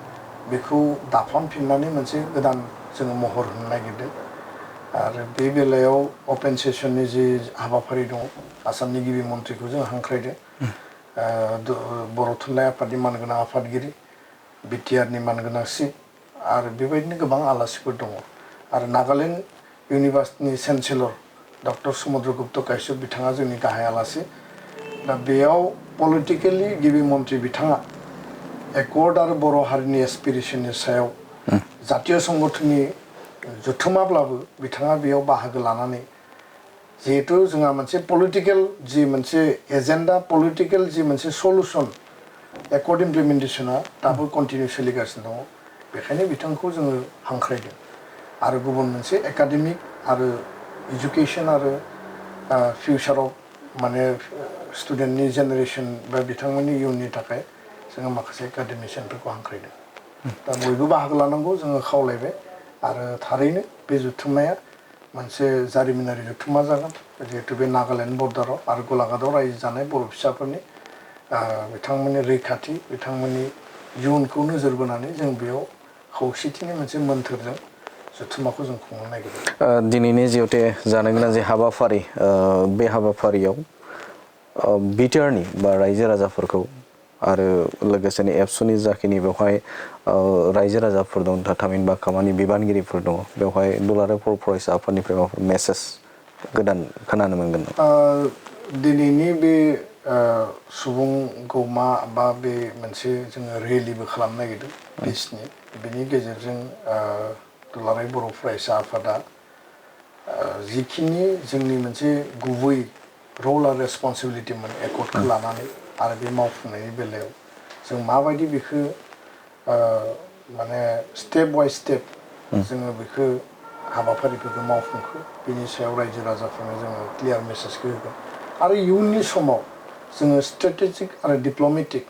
बेखौ दाफामफिननानै मोनसे गोदान जोङो महर होनो नागिरदों आरो बे बेलायाव अपेन सेसननि जि हाबाफारि दङ आसामनि गिबि मन्थ्रिखौ जों हांख्रायदों बर' थुनलाइ आफादनि मानगोनां आफादगिरि बिटिआरनि मानगोनां चिफ आरो बेबायदिनो गोबां आलासिफोर दङ आरो नागालेण्ड इउनिभार्सिटिनि चेन्सेलर डक्टर समुद्र गुप्त काश्यप बिथाङा जोंनि गाहाय आलासि दा बेयाव पलिटिकेलि गिबि मन्थ्रि बिथाङा एकर्ड आरो बर' हारिनि एसपिरेसननि सायाव जातीय संगठननि जथुमाब्लाबो बिथाङा बेयाव बाहागो लानानै जिहेतु जोंहा मोनसे पलिटिकेल जि मोनसे एजेन्डा पलिटिकेल जि मोनसे सलुसन एकर्ड इमप्लिमेन्टेसना दाबो कन्टिनिउ सोलिगासिनो दङ बेखायनो बिथांखौ जोङो हांख्रायदों आरो गुबुन मोनसे एकाडेमिक आरो एजुकेशन आरो फिउचाराव माने स्टुडेन्टनि जेनेरेशन बा बिथांमोननि इयुननि थाखाय जोङो माखासे एकाडेमिशियानफोरखौ हांख्रायदों दा बयबो बाहागो लानांगौ जोङो खावलायबाय आरो थारैनो बे जथुम्माया मोनसे जारिमिनारि जथुम्मा जागोन जिहेतु बे नागालेण्ड बर्डाराव आरो गलाघाटआव रायजो जानाय बर' फिसाफोरनि बिथांमोननि रैखाथि बिथांमोननि इयुनखौ नोजोर बोनानै जों बेयाव खौसेथिनि मोनसे मोन्थोरजों जथुम्माखौ जों खुंनो नागिरदों दिनैनि जिहेतु जानो गोनां जे हाबाफारि बे हाबाफारियाव बिटिआरनि बा रायजो राजाफोरखौ आरो लोगोसेनो एबसुनि जाखिनि बेवहाय रायजो राजाफोर दं थामिनबा खामानि बिबानगिरिफोर दङ बेवहाय दुलाराय बर' फरायसा आफादनिफ्राय माबाफोर मेसेज गोदान खोनानो मोनगोन दिनैनि बे सुबुं गौमा बा बे मोनसे जोङो रेलिबो खालामनो नागिरदों पिसनि बेनि गेजेरजों दुलाराय बर' फरायसा आफादा जिखिनि जोंनि मोनसे गुबै रल आरो रेसपन्सिबिलिटिमोन एकर्डखौ लानानै आरो बे मावफुंनायनि बेलायाव जों माबायदि बेखौ माने स्टेप बाय स्टेप जोङो बेखौ हाबाफारिफोरखौ मावफुंखो बिनि सायाव रायजो राजाफोरनो जोङो क्लियार मेसेजखौ होगोन आरो इयुननि समाव जोङो स्ट्रेटेजिक आरो डिप्ल'मेटिक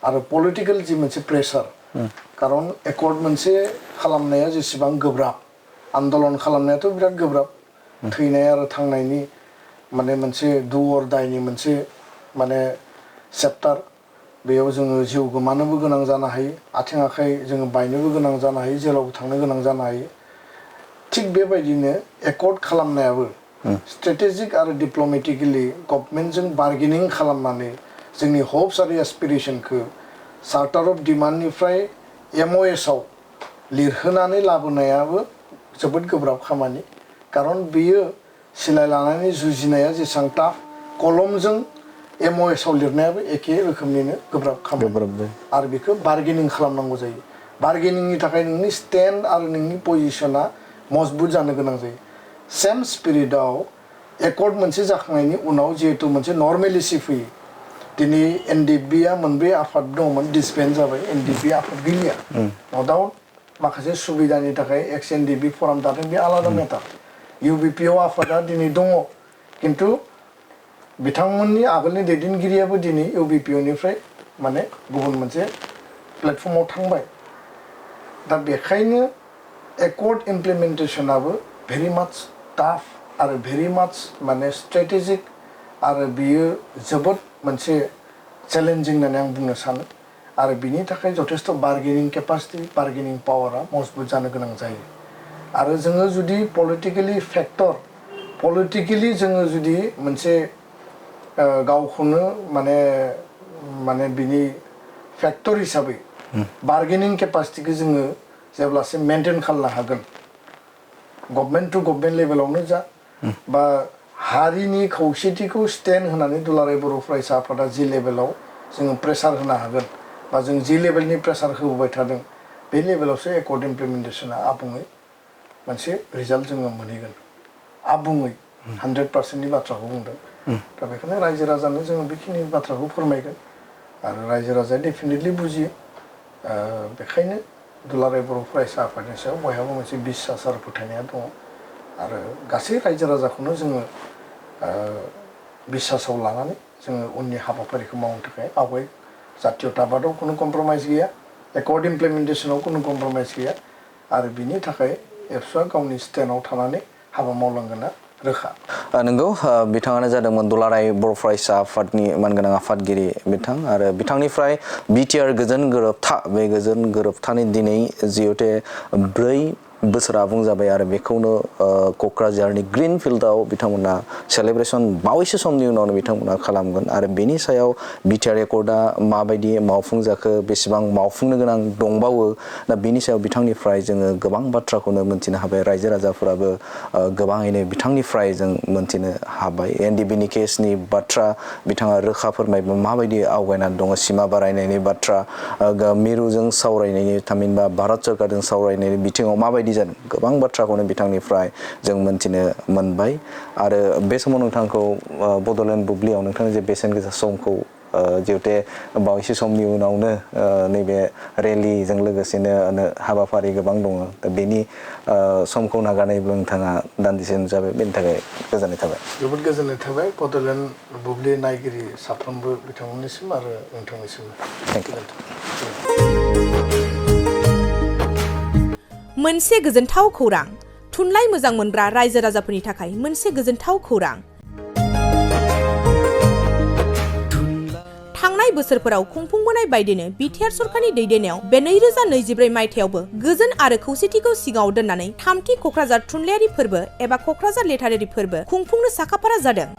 आरो पलिटिकेल जि मोनसे प्रेसार खारन एकर्ड मोनसे खालामनाया जेसेबां गोब्राब आन्दलन खालामनायाथ' बिराद गोब्राब थैनाय आरो थांनायनि माने मोनसे डु अर डाइनि मोनसे माने चेप्टार बेयाव जोङो जिउ गोमानोबो गोनां जानो हायो आथिं आखाइ जोङो बायनोबो गोनां जानो हायो जेरावबो थांनो गोनां जानो हायो थिग बेबायदिनो एकर्ड खालामनायाबो स्ट्रेटेजिक आरो डिप्ल'मेटिकेलि गभर्नमेन्टजों बार्गेनिं खालामनानै जोंनि हप्स आरो एसपिरेसनखौ चार्टार अफ डिमान्डनिफ्राय एमअएसआव लिरहोनानै लाबोनायाबो जोबोद गोब्राब खामानि खारन बेयो सिलाय लानानै जुजिनाया जेसेबां टाफ कलमजों एमअएसआव लिरनायाबो एखे रोखोमनिनो गोब्राब खामानि आरो बेखौ बार्गेनिं खालामनांगौ जायो बार्गेनिंनि थाखाय नोंनि स्टेन्ड आरो नोंनि पजिशना मजबुत जानो गोनां जायो सेम स्पिरिटआव एकर्ड मोनसे जाखांनायनि उनाव जिहेतु मोनसे नर्मेलिसि फैयो दिनै एनडिएफबिआ मोनब्रै आफाद दंमोन डिसबेन्ड जाबाय एनडिएफबि आफाद गैलिया न' डाउट माखासे सुबिदानि थाखाय एक्स एनडिएफबि फराम दादों बे आलादा मेटार इउबिपिअ आफादा दिनै दङ खिन्थु बिथांमोननि आगोलनि दैदेनगिरियाबो दिनै इउबिपिअनिफ्राय माने गुबुन मोनसे प्लेटफर्माव थांबाय दा बेखायनो एकर्ड इमप्लिमेन्टेसनाबो भेरि माच टाफ आरो भेरि माच माने स्ट्रेटेजिक आरो बियो जोबोद मोनसे चेलेन्जिं होननानै आं बुंनो सानो आरो बिनि थाखाय जथेस्थ बार्गेनिं केपासिटि बार्गेनिं पावारा मजबुत जानो गोनां जायो आरो जोङो जुदि पलिटिकेलि फेक्टर पलिटिकेलि जोङो जुदि मोनसे गावखौनो माने माने बिनि फेक्टर हिसाबै बार्गेनिं केपासिटिखौ जोङो जेब्लासिम मेनटेन खालामनो हागोन गभर्नमेन्ट टु गभर्नमेन्ट लेभेलावनो जा बा हारिनि खौसेथिखौ स्टेन्ड होनानै दुलाराय बर' फरायसा आफादा जि लेभेलाव जोङो प्रेसार होनो हागोन बा जों जि लेभेलनि प्रेसार होबोबाय थादों बे लेभेलावसो एकर्ड इमप्लिमेन्टेसना आबुङै मोनसे रिजाल्ट जोङो मोनहैगोन आबुङै 100%नि बाथ्राखौ बुंदों दा बेखायनो रायजो राजानो जोङो बेखिनि बाथ्राखौ फोरमायगोन आरो रायजो राजाया डेफिनेटलि बुजियो बेखायनो दुलाराय बर' फरायसा आफादनि सायाव बयहाबो मोनसे बिसास आरो फोथायनाया दङ आरो गासै रायजो राजाखौनो जोङो बिसासाव लानानै जोङो उननि हाबाफारिखौ मावनो थाखाय आवगाय जातीयताबादाव खुनु कम्प्रमाइज गैया एकर्ड इमप्लिमेन्टेसनाव कुनु कम्प्रमाइज गैया आरो बिनि थाखाय एबसुआ गावनि स्टेन्डआव थानानै हाबा मावलांगोना रोखा। नंगौ बिथाङानो जादोंमोन दुलाराय बर' फरायसा आफादनि मानगोनां आफादगिरि बिथां आरो बिथांनिफ्राय बिटिआर गोजोन गोरोबथा बे गोजोन गोरोबथानि दिनै जिहेतु 4 बोसोर आबुं जाबाय आरो बेखौनो क'क्राझारनि ग्रीन फिल्डआव बिथांमोना सेलेब्रेसन बावैसो समनि उनावनो बिथांमोना खालामगोन आरो बेनि सायाव बिटिआर एकर्डआ माबायदि मावफुंजाखो बेसेबां मावफुंनो गोनां दंबावो दा बेनि सायाव बिथांनिफ्राय जोङो गोबां बाथ्राखौनो मोनथिनो हाबाय रायजो राजाफोराबो गोबाङैनो बिथांनिफ्राय जों मोनथिनो हाबाय एनडिबिनि केसनि बाथ्रा बिथाङा रोखा फोरमायबाय माबायदि आवगायनानै दङ सिमा बारायनायनि बाथ्रा मिरुजों सावरायनायनि थामहिनबा भारत सरकारजों सावरायनायनि बिथिङाव माबायदि जादों गोबां बाथ्राखौनो बिथांनिफ्राय जों मोनथिनो मोनबाय आरो बे समाव नोंथांखौ बड'लेण्ड बुब्लियाव नोंथांनि जे बेसेन गोसा समखौ जिहेतु बावैसो समनि उनावनो नैबे रेलिजों लोगोसेनो हाबाफारि गोबां दङ दा बेनि समखौ नागारनायब्ला नोंथाङा दान्दिसे जाबाय बेनि थाखाय गोजोननाय थाबाय। जोबोद गोजोननाय थाबाय बड'लेण्ड बुब्लि नायगिरि साफ्रोमबो बिथांमोननिसिम आरो नोंथांनिसिम। मोनसे गोजोनथाव खौरां थुनलाइ मोजां मोनग्रा रायजो राजाफोरनि थाखाय मोनसे गोजोनथाव खौरां। थांनाय बोसोरफोराव खुंफुंबोनाय बायदिनो बिटिआर सरकारनि दैदेननायाव बे 2024 मायथाइयावबो गोजोन आरो खौसेथिखौ सिगाङाव दोननानै 3थि क'क्राझार थुनलाइयारि फोरबो एबा क'क्राझार लिटारेरि फोरबो खुंफुंनो साखाफारा जादों।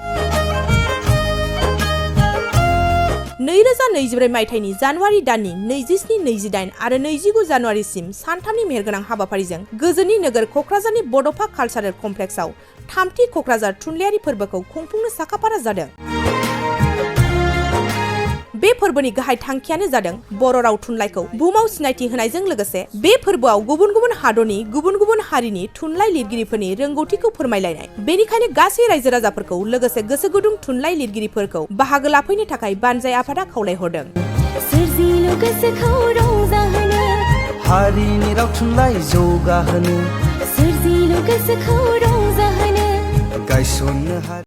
2024 मायथाइनि जानुवारि दाननि 27, 28 आरो 29 जानुवारिसिम सानथामनि मेहेरगोनां हाबाफारिजों गोजोननि नोगोर क'क्राझारनि बड'फा कालचारेल कमप्लेक्सआव 3थि क'क्राझार थुनलाइयारि फोरबोखौ खुंफुंनो साखाफारा जादों। बे फोरबोनि गाहाय थांखियानो जादों बर' राव थुनलाइखौ बुहुमाव सिनायथि होनायजों लोगोसे बे फोरबोआव गुबुन गुबुन हादरनि गुबुन गुबुन हारिनि थुनलाइ लिरगिरिफोरनि रोंगौथिखौ फोरमायलायनाय। बेनिखायनो गासै रायजो राजाफोरखौ लोगोसे गोसो गुदुं थुनलाइ लिरगिरिफोरखौ बाहागो लाफैनो थाखाय बानजाय आफादा खावलायहरदों। सोरजिलु गोसोखौ रंजाहोनो हारिनि राव थुनलाइ जौगाहोनो सोरजिलु गोसोखौ रंजाहोनो गायसननो